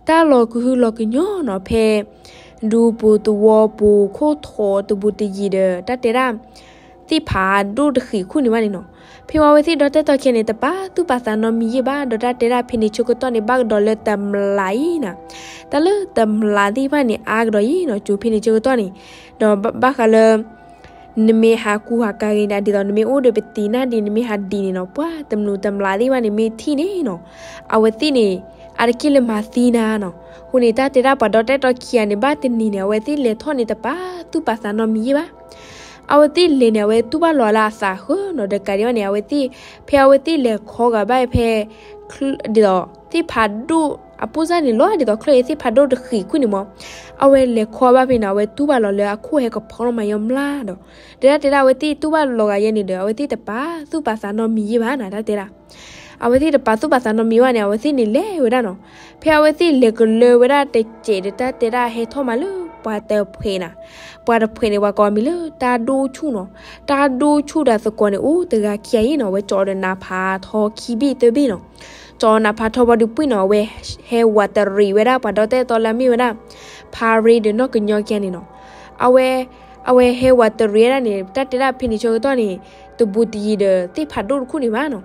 တၢ်လီၤကဟုလီၤကညီနီၤ ဖဲ ဒူပူၤသဝီပူၤခိၣ်ထိးတဘူးတယံၤဒီး တၢ်တဲဒၣ် သ့ၣ်ဖးဒိၣ်တဃံးခူၣ်န့ၣ်ဘၣ်န့ၣ်နီၤ, ဖဲဝံၤအဝဲသ့ၣ်ဒီတၢ်အဲၣ်တီခံဂၤန့ၣ် တပာ်သူၣ်ပာ်သးနီတမံၤယဲၢ်ဘၣ် ဒီးတၢ်တဲဒၣ်ဖဲန့ၣ်ဆၢကတီၢ်န့ၣ် ဘၣ်ကဒီးလၢတမျးအံၤနီၤ, တၢ်လၢတမျးသ့ၣ်တဖၣ်န့ၣ် အါကဒီးယဲၢ်နီၤ ကၠိဖဲန့ၣ်ဆၢကတီၢ်န့ၣ်, ဒီးဘၣ်ဃးလၢ နမ့ၢ်ဟးကူဟးကၤဂ့ၤန့ၣ် ဒ်သိးနမ့ၢ်အိၣ်ဒီးပသံးနၢ်ဒံး နမ့ၢ်ဟးဒံးန့ၣ်နီၤ ပှၤတမျးတမျးသ့ၣ်တဖၣ်န့ၣ် မ့ၢ်ထံၣ်န့ၣ်နီၤ, အဝဲသ့ၣ်န့ၣ် အါတက့ၢ်လၢမၤသံနၤနီၤ, အဃိန့ၣ် တၢ်တဲဒၣ်ပှၤဒီတၢ်အဲၣ်တီခံဂၤန့ၣ် ဘၣ်တနံၤန့ၣ် အဝဲသ့ၣ်လဲၤထီၣ်န့ၣ် တပာ်သူၣ်ပာ်သးနီတမံၤယဲၢ်ဘၣ် အဝဲသ့ၣ်လဲၤန့ၣ် အဝဲတူၢ်ဘၣ်လီၤလၢအသးဃၢနီၤ ဒီးကးဒံးဘၣ်န့ၣ် အဝဲသ့ၣ် ဖဲအဝဲသ့ၣ်လဲၤခီဂာ်ဘၣ်ဖဲ ဒ်သိး သ့ၣ်ဖးဒိၣ် အပိၢ်စၢ်န့ၣ်လီၤ ဒ်သိးချၢၣ်အံၤသ့ၣ်ဖးဒိၣ်တဃံးခူၣ်န့ၣ်မး, အဝဲလဲၤခီဘၣ်ဖဲန့ၣ် အဝဲတူၢ်ဘၣ်လီၤလၢအခိၣ်ဟဲကဖီလီၤမၤယီၤမျၢ်ဒီး ဒီးတၢ်တဲဒၣ်အဝဲသ့ၣ်တူၢ်ဘၣ်လီၤဂာ်ယဲန့ၣ်ဒီး အဝဲသ့ၣ်တပာ်သူၣ်ပာ်သးနီတမံၤယဲၢ်ဘၣ်နၤ တၢ်တဲဒၣ် အဝဲသ့ၣ်တပာ်သူၣ်ပာ်သးနီတမံၤဘၣ်န့ၣ် အဝဲသ့ၣ်န့ၣ်လဲၤဝဲဒၣ်နီၤ, ဖဲအဝဲသ့ၣ်လဲၤကလၢၤဝဲဒၣ်တစဲးဒီး တၢ်တဲဒၣ်ဟဲထီၣ်မးလၢပှၤတဖှဲးနၤ, ပှၤတဖှဲးန့ၣ် ပှၤကိးအမံၤလၢတၢ်ဒိၣ်ဆူၣ်နီၤ, တၢ်ဒိၣ်ဆူၣ်ဒီးသကိးန့ၣ် အိၣ်တဂၤခံဂၤအံၤနီၤ အဝဲကၠီဒီးနးဖးထီခံဘ့ၣ်သၢဘ့ၣ်နီၤ, ကၠီနးဖးထီဘၣ်ဒီးပှံၢ်နီၤ အဝဲဟဲဝးတရံးဝဲဒၣ် ပှၤဒီတၢ်အဲၣ်တီလၢအမ့ၢ်ဝဲဒၣ် ဖါရ့ဒီးနီၢ်ကညီခံဂၤန့ၣ်နီၤ, အဝဲ အဝဲဟဲဝးတရံးဝဲဒၣ်န့ၣ် တၢ်တဲဒၣ်ဖဲန့ၣ်ဆၢကတီၢ်န့ၣ် တဘူးတယံၤဒီးသ့ၣ်ဖးဒိၣ်တခူၣ်န့ၣ်ဘၣ်နီၤ,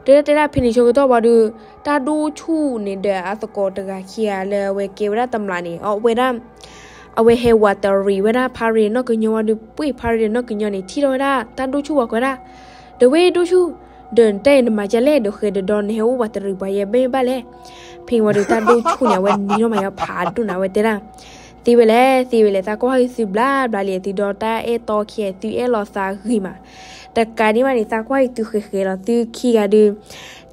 ဒီးတၢ်တဲဒၣ်ဖဲန့ၣ်ဆၢကတီၢ်ဝံၤဒီး တၢ်ဒိၣ်ဆူၣ်န့ၣ်ဒီးအသကိးတဂၤခံဂၤလၢအဝဲကဲဝဲဒၣ်တမျးန့ၣ် အီၣ်ဝဲဒၣ် အဝဲဟဲဝးတရံးဝဲဒၣ်ဖါရ့ဒီးနီၢ်ကညီဝံၤဒီး ပှံၢ်ဖါရ့ဒီးနီၢ်ကညီန့ၣ် ထံၣ်ထီၣ်ဝဲဒၣ်တၢ်ဒိၣ်ဆူၣ်ဝံၤကိးဝဲဒၣ် ဒီးဝဲဒိၣ်ဆူၣ်, ဒီးနတဲနမၤကလဲၣ်ဒီးဃဲၤဒီးဒီးနဟဲအိၣ်ဝးတရံးပှၤယဲၢ်ဘ့ၣ်ဘၣ်လဲၣ်, ဖဲဝံၤဒီးတၢ်ဒိၣ်ဆူၣ်န့ၣ် အဝဲနံၤထီၣ်မၤယီၤဖးဒိၣ်န့ၣ် အဝဲတဲဒၣ် သ့ဝဲလဲၣ် သ့ဝဲလဲၣ် သးကွၢ်ဟ့ၣ်သုဘျါဘျါလံ သုဒီတၢ်အဲၣ်တီခံဂၤ သုအဲၣ်လီၤသးဂ့ၤမး, တကးဒံးဘၣ်န့ၣ် သးကွၢ်ဟ့ၣ်သုဃဲၤဃဲၤလီၤ သုခံဂၤဒီး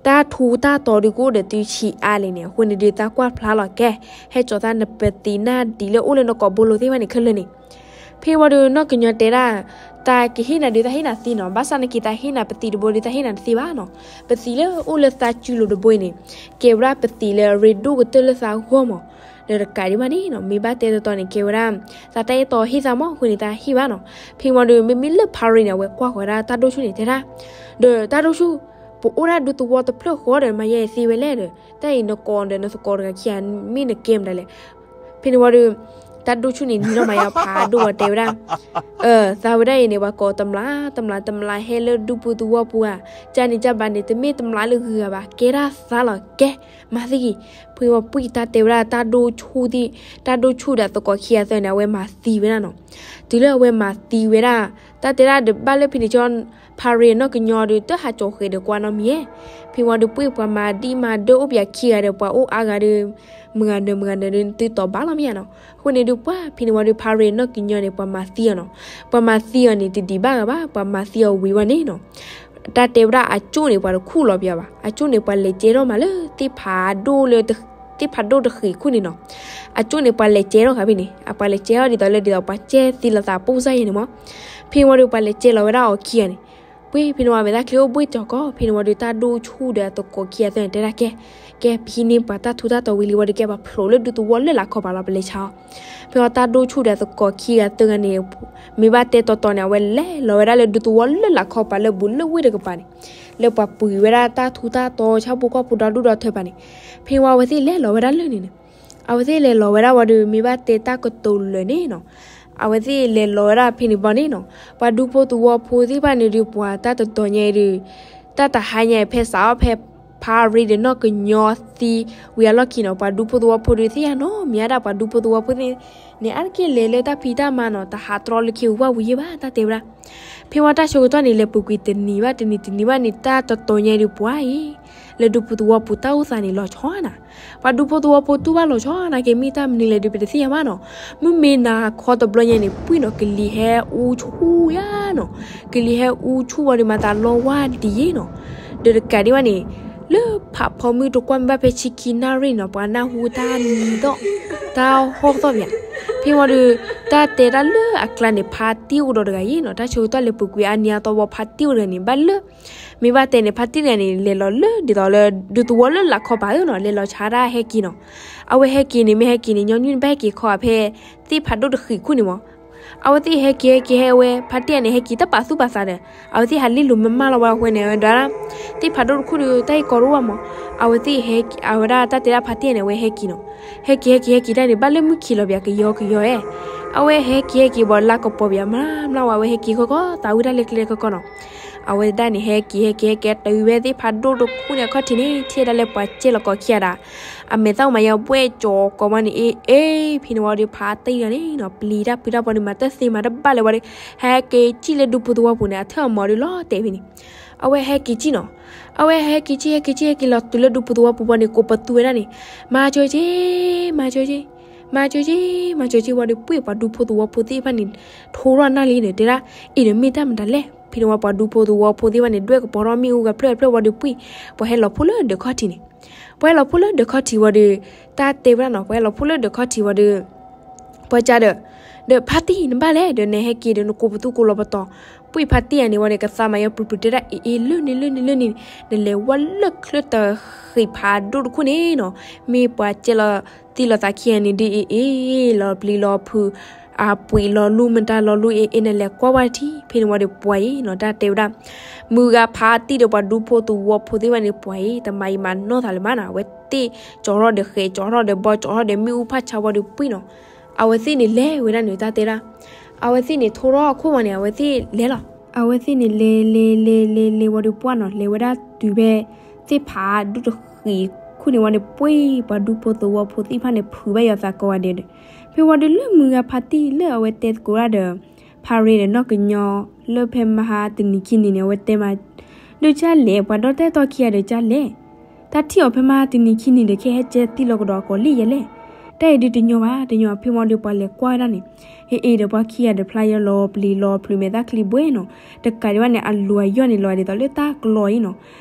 တၢ်ထူတၢ်တီၤဒုးကအိၣ်ဒီးသုဆံးအါလဲၣ်န့ၣ် အဃိန့ၣ်ဒီးသးကွၢ်ဖျါလီၤကဲ, ဟဲကၠီၤသးနပသံးနၢ်ဒံးလၢအိၣ်လၢနကိာ်ဘိလိၤသ့ၣ်တဖၣ်န့ၣ်ခဲလၢာ်န့ၣ်, ဖဲဝံၤဒီးနီၢ်ကညီတဲဒၣ် တၢ်ကဟ့ၣ်နၤဒုး တၢ်ဟ့ၣ်နၤသ့နီၤ, ဘၣ်ဆၣ်နာ်က့ တၢ်ဟ့ၣ်နၤပသံးတဘိဒုး တၢ်ဟ့ၣ်နၤတသ့ဘၣ်နီၤ. ပသံးလၢအိၣ်လၢသးစူၤလိၤတဘိအံၤန့ၣ် ကဲဝဲဒၣ်ပသံးလၢအရ့ဒိၣ်ကတၢၢ်လၢသးဂီၢ်မး, ဒီးတကးဒံးဘၣ်န့ၣ်နီၤ မ့ၢ်ဘၣ်တဲတီတီန့ၣ် ကဲဝဲဒၣ် သးတၢ်အဲၣ်တီဟ့ၣ်သးမး အဃိန့ၣ် တၢ်ဟ့ၣ်ဘၣ်နီၤ. ဖဲဝံၤဒီး မ့မ့ၢ်လၢဖါရ့န့ၣ် အဝဲကွၢ်ဃီၤဝဲဒၣ်တၢ်ဒိၣ်ဆူၣ်န့ၣ် တဲဒၣ်, ဒီးတၢ်ဒိၣ်ဆူၣ်, ပအိၣ်ဒၣ်ဒူသဝီတဖျၢၣ်ဃီဒီး မၤယဲသ့ဝဲလဲၣ်ဒီး တၢ်အံၤနကိးဒီးနသကိးတဂၤခံဂၤ မ့ၢ်နကဲမတၤလဲၣ်. ဖဲန့ၣ်ဝံၤဒီး တၢ်ဒိၣ်ဆူၣ်န့ၣ် နံၤထီၣ်မၤယါဖးဒိၣ်ဝဲ တဲဝဲဒၣ်, အၢ သးဝဲဒၣ်အံၤန့ၣ် ပှၤကိးတမျး တမျး တမျးဟဲလၢဒူဖိသဝီပူၤဧါ, ကန့ၣ်ကဘၣ်န့ၣ် တမ့ၢ်တမျးလၢဂုၤဂၤဘၣ်, ကဲဒၣ်သးလီၤ ကဲ, မၤသံက့ၤ. ဖဲဝံၤပှၢ်တၢ်တဲဝဲဒၣ် တၢ်ဒိၣ်ဆူၣ်သ့ၣ်, တၢ်ဒိၣ်ဆူၣ်ဒီးသကိးခံဂၤသၢဂၤန့ၣ် အဝဲမၤသံဝဲဒၣ်နီၤ. တုၤလၢအဝဲမၤသံဝဲဒၣ်, တၢ်တဲဒၣ်ဒီးဘၣ်လၢဖဲန့ၣ်ကီ ဖါရ့အနီၢ်ကညီဒီး တဟးကၠီၤဃဲၤဒီးကွၢ်နီတမံၤဧါ. ဖဲဝံၤဒီးပှၢ်ပှၤမၤဒံးမၤဒၢအိၣ်ပှဲၤခံဂၤဒီး ပှၤအိၣ်အါဂၤဒီး မုၢ်ဂၤနၢၤမုၢ်ဂၤနၢၤဒီး သုတီၤဘၣ်လီၤမ့ၢ်ဧါနီၤ. အဃိန့ၣ်ဒီးပှၢ်ဖဲန့ၣ်ဝံၤဒီး ဖါရ့အနီၢ်ကညီန့ၣ် ပှၤမၤသံအီၤနီၤ. ပှၤမၤသံအီၤန့ၣ် တဒံးဘၣ်ဂၤဘၣ်, ပှၤမၤသံအီၤဝံၤဝဲန့ၣ်နီၤ တၢ်တဲဝဲဒၣ်အကၠိၣ်န့ၣ် ပှၤတခူၣ်လီၤပှၤဘၣ်. အကၠိၣ်န့ၣ် ပှၤလဲၤကဲထီၣ်မးလၢ သ့ၣ်ဖးဒိၣ်လၢ သ့ၣ်ဖးဒိၣ်တဃံးခိၣ်န့ၣ်နီၤ. အကၠိၣ်န့ၣ် ပှၤလဲၤကဲထီၣ်ဃာ်ဖဲန့ၣ် အပှၤလဲၤကဲထီၣ်ဒ်သိးလၢ ဒ်သိးပှၤကဲသံလီၤသးပိၢ်စၢ်ယဲၢ်န့ၣ်မး. ဖဲဝံၤဒီးပှၤလဲၤကဲလီၤဝဲဒၣ်အီၤခံဂၤန့ၣ်, ပှၢ်ဖဲန့ၣ်ဝံၤမဲာ်သၣ်ချံအိၣ်ဘှ့ၣ်ကၠီၤကီး, ဖဲန့ၣ်ဝံၤဒီး တၢ်ဒိၣ်ဆူၣ်ဒီးအသကိးခံဂၤသၢဂၤန့ၣ် တဲဒၣ်ကဲ, ကဲပဟံးန့ၢ်ပှၤတၢ်ထူးတၢ်တီၤဝံၤလံဝံၤဒီး ကဲပှၤဖျိးလၢဒူသဝီလၢလာ်ခီပၤလီၤ ပလဲၤဆါအီၤ. ဖဲဝံၤတၢ်ဒိၣ်ဆူၣ်ဒီးအသကိးခံဂၤသၢဂၤန့ၣ် မ့ၢ်ဘၣ်တဲတီတီန့ၣ် အဝဲလဲၤလီၤဝဲဒၣ်လၢဒူသဝီလၢလာ်ခီပၤလၢဘူးလၢဝ့ၢ်တကပၤန့ၣ်, လၢပှၤပှ့ၤဝဲဒၣ်တၢ်ထူးတၢ်တီၤ ဆၣ်ဖိကီၢ်ဖိဒီဒူၣ်ဒီထၢပၤန့ၣ်. ဖဲဝံၤအဝဲသ့ၣ်လဲၤလီၤဝဲဒၣ်လၢန့ၣ်န့ၣ်, အဝဲသ့ၣ်လဲၤလီၤဝဲဒၣ်ဝံၤဒီး မ့ၢ်ဘၣ်တဲတၢ်ကတိၤလၢာ်န့ၣ်နီၤ, အဝဲသ့ၣ်လဲၤလီၤဝဲဒၣ်ဖဲန့ၣ်ဘီန့ၣ်နီၤ, ပှၤဒူဖိသဝီဖိသ့ၣ်တဖၣ်န့ၣ်ဒီး ပှၤတၢ်တတီၤညါအံၤဒီး တၢ်တဟါညါအံၤဖဲစးထီၣ်ဖဲ ဖါရ့ဒီးနီၢ်ကညီသံဝံၤအလီၢ်ခံနီၤ, ပှၤဒူဖိသဝီဖိဒီးသ့ၣ်ညါနီတမံၤဒၣ်, ပှၤဒူဖိသဝီဖိသ့ၣ်န့ၣ် အါတက့ၢ်လဲၤလၢတၢ်ဖံးတၢ်မၤနီၤ, တဟးတြီလၢခ့ဝူဝၣ်ဝံၤယဲၢ်ဘၣ် တၢ်တဲဝဲဒၣ်. ဖဲဝံၤတၢ်ဆၢကတီၢ်န့ၣ် လဲၤပူၤကွံာ်တနံၤဘၣ်တနံၤ တနံၤဘၣ်နံၤ တၢ်တတီၤညါအံၤဒီးပှၤအံၤ လၢဒူဖိသဝီဖိတၢ်အိၣ်သးန့ၣ် လီၤဆီနၤ, ပှၤဒူဖိသဝီဖိတူၢ်ဘၣ်လီၤဆီနၤက့ၤ မ့ၢ်တၢ်မနုၤလဲၣ်ဒီး ပတသ့ၣ်ညါဘၣ်နီၤ. မုၢ်မ့ၢ်နၤခီတဘျီညါန့ၣ် ပှၢ်နီၤ ကလံၤဟဲအူဆူၣ်ယါနီၤ, ကလံၤဟဲအူဆူၣ်ဝံၤဒီး မၤသးလီဝါဒံးယဲၢ်နီၤ, ဒီးတကးဒံးဘၣ်န့ၣ် လၢဖးဖီမုၢ်တကွၢ်မ့ၢ်ဘၣ်ဖဲဆံခံနၣ်ရံၣ်နီၤ ပှၤနၢ်ဟူတၢ်နံၤသီၣ် တၢ်ဟီၣ်သီၣ်ပၠး. ဖဲဝံၤဒီး တၢ်တဲဒၣ်လၢအကျါန့ၣ် ဖါတံၢ်အိၣ်ကဒီးတဂၤယဲၢ်နီၤ, တၢ်ဆၢကတီၢ်လဲၤပူၤကွံာ်အါနံၤအါသီဝံၤ ဖါတံၢ်အိၣ်တဂၤန့ၣ် ဘၣ်လၢ မ့ၢ်ဘၣ်တဲန့ၣ် ဖါတံၢ်တဂၤန့ၣ် လဲၤလီၤလၢဒ်သိးလၢဒူသဝီလၢလာ်ခီပၤဧၢနီၤ, လဲၤလီၤဆါဒၣ်ဟဲက့ၤနီၤ. အဝဲဟဲက့ၤန့ၣ် မ့ၢ်ဟဲက့ၤန့ၣ် ညီနုၢ်န့ၣ် ဘၣ်ဟဲက့ၤခီဖဲ သ့ၣ်ဖးဒိၣ်တဃံးခိၣ်န့ၣ်မး. အဝဲသ့ၣ်ဟဲက့ၤဟဲက့ၤဟဲဝဲ ဖါတံၢ်တဂၤန့ၣ် ဟဲက့ၤတၢ်ပာ်သူၣ်ပာ်သးဒီး အဝဲသ့ၣ်ဟးလ့လိာ်မးမးလီၤဝဲအဃိန့ၣ် အဝဲဒၣ် သ့ၣ်ဖးဒိၣ်တခိၣ်ဒီး တၢ်အံၤကီတအိၣ်ဘၣ်မး. အဝဲသ့ၣ်ဟဲ အဝဲဒၣ်တၢ်တဲဒၣ်ဖါတံၢ်တဂၤန့ၣ် အဝဲဟဲက့ၤနီၤ. ဟဲက့ၤဟဲက့ၤဟဲက့ၤတၢ်န့ၣ် ဘၣ်လၢမုၢ်ခံးလီၤပၠးကယီကယီဧဲ. အဝဲဟဲက့ၤဟဲက့ၤဘၣ်လါကပီၤပၠးမးမးဝဲ အဝဲဟဲက့ၤခီခီ သးဝံၣ်တၢ်လၢကျဲခီခီနီၤ. အဝဲဒၣ်န့ၣ် ဟဲက့ၤဟဲက့ၤဟဲက့ၤတုၤဝဲသ့ၣ်ဖးဒိၣ်တခိၣ်န့ၣ်အခီၣ်ထံးန့ၣ် ထံၣ်ဝဲဒၣ်လၢပှၤကဲလီၤကိးခံဂၤဒၣ် အမဲာ်သၣ်မၤယါဘှဲၣ်ကၠီၤကိးမးန့ၣ် အ့ အ့ ဖဲန့ၣ်ဝံၤဒီး ဖါတံၢ်တဂၤန့ၣ်နီၤ ပျံၤတၢ်ဖုးတၢ်ဘီန့ၣ် မၤတသ့မၤတဘၣ်လၢၤဝံၤဒီး ဟဲက့ၤကံၣ်လၢဒူဖိသဝီပူၤန့ၣ် အထၢၣ်အမီၤဒီးလီၤတဲာ်ဖဲန့ၣ်. အဝဲဟဲက့ၤကံၣ်နီၤ. အဝဲဟဲက့ၤကံၣ်ဟဲက့ၤကံၣ်ဟဲက့ၤလီၤတုၤလၢဒူဖိသဝီပူၤဘီန့ၣ် ကိးပသူဝဲဒၣ်န့ၣ် မၤစၢၤက့ၤ မၤစၢၤက့ၤ မၤစၢၤက့ၤ မၤစၢၤက့ၤဝံၤဒီး ပှၢ်ပှၤဒူဖိသဝီဖိသ့ၣ်တဖၣ်န့ၣ် ထိထီၣ်နၢ်လံန့ၣ် တဲဒၣ် အ့ၣ်ဒီးမ့ၢ်တၢ်မတၤလဲၣ်. ဖဲန့ၣ်ဝံၤပှၤဒူဖိသဝီဖိသ့ၣ်တဖၣ်န့ၣ် ဒွဲၣ်ကပီၤထီၣ်မ့ၣ်အူဂၤဖျၢၣ်ဖျၢၣ်ဝံၤဒီး ပှၢ်ပှၢ်ဟဲလီၤဖှိၣ်လၢဒၢးခီၣ်ထံးန့ၣ်. ပှၢ်ဟဲလီၤဖှိၣ်လၢဒၢးခီၣ်ထံးဝံၤဒီး တၢ်တဲဝဲဒၣ်နီၤ ပှၢ်ဟဲလီၤဖှိၣ်လၢဒၢးခီၣ်ထံးဝံၤဒီး ပှၢ်ကၢ်ဒီး ဒီးဖါတံၢ်နဘၣ်လဲၣ် ဒီးနဟဲက့ၤဒီးနကိးပသူကိးလီၤပတီၤ. ပှၢ်ဖါတံၢ်အံၤန့ၣ်ဝံၤန့ၣ် ကသးမၤယါပျုၤပျုၤတဲဒၣ် အ့ၣ်အ့ၣ် လၢန့ၣ်လၢန့ၣ်လၢန့ၣ် နလဲၤဝဲလၢချၢတဃံးဖးဒိၣ်တခိၣ်န့ၣ်နီၤ မ့ၢ်ပှၤကဲလီၤသံလီၤသးခံဂၤန့ၣ်ဒုး အ့ၣ်အ့ၣ် လီၤပျံၤလီၤဖုး အပှ့ၤလီၤလူမ့ၢ်တၢ်လီၤလူ အ့ၣ်အ့ၣ် နလဲၤကွၢ်ဝဲထံ ဖဲန့ၣ်ဝံၤဒီးပှၢ်အံၤနီၤ တၢ်တဲဝဲဒၣ် မုၢ်ဂၤဖါတံၢ်ဒီးပှၤဒူဖိသဝီဖိသ့ၣ်တဖၣ်န့ၣ် ပှၢ်အံၤ တမၤယံာ်မၤနီၢ်သးလၢၤမးနီၤ အဝဲသ့ၣ်ကၠီထီၣ်ဒီးဃဲး ကၠီထီၣ်ဒီးဘီ ကၠီထီၣ်ဒီးမ့ၣ်အူဖးဆါဝံၤဒီးပှၢ်နီၤ အဝဲသ့ၣ်န့ၣ်လဲၤဝဲဒၣ်န့ၣ် တၢ်တဲဒၣ် အဝဲသ့ၣ်န့ၣ် ထိထီၣ်အခိၣ်ဝံၤန့ၣ် အဝဲသ့ၣ်လဲၤလီၤ. အဝဲသ့ၣ်န့ၣ်လဲၤလဲၤလဲၤလဲၤလဲၤဝံၤဒီးပှၢ်နီၤ လဲၤဝဲဒၣ်တုၤဖဲ သ့ၣ်ဖးဒိၣ်တဃံးခိၣ်န့ၣ်ဝံၤန့ၣ် ပှၢ်ပှၤဒူဖိသဝီဖိသ့ၣ်တဖၣ်န့ၣ် ဖုးဘၣ်ယွၤသးကိးဂၤဒဲးဒီး ဖဲဝံၤဒီးလၢမုၢ်ဂၤဖါတံၢ်လၢအဝဲတဲသကိးဒၣ်ဒီး ဖါရ့ဒီးနီၢ်ကညီ လၢဖဲမဟါတနံၤခံနံၤန့ၣ် အဝဲတဲမး ဒီးကၢ်လဲၣ် ပှၤဒီတၢ်အဲၣ်တီခံဂၤဒီးကၢ်လဲၣ် တၢ်ထံၣ်အီၤဖဲမဟါတနံၤခံနံၤဒီး ခဲဟဲကဲသံလီၤကဒီးအကိာ်လံယဲလဲၣ်. တၢ်အံၤဒုးတညီဘၣ် တညီဘၣ် ဖဲမဟါဒီးပှၤလဲၤကွၢ်ဝဲဒၣ်န့ၣ် အ့ၣ်အ့ၣ်ဒီးပှၤခံဂၤဒီးဖျါယဲလီၤပျံၤလီၤဖုးမဲာ်သၣ်ချံဘှဲနီၤ တကးဒံးဘၣ်န့ၣ် အလိၤအယီၢ်န့ၣ်လီၤဒ်သိးလၢတၢ်ကျီအံၤနီၤ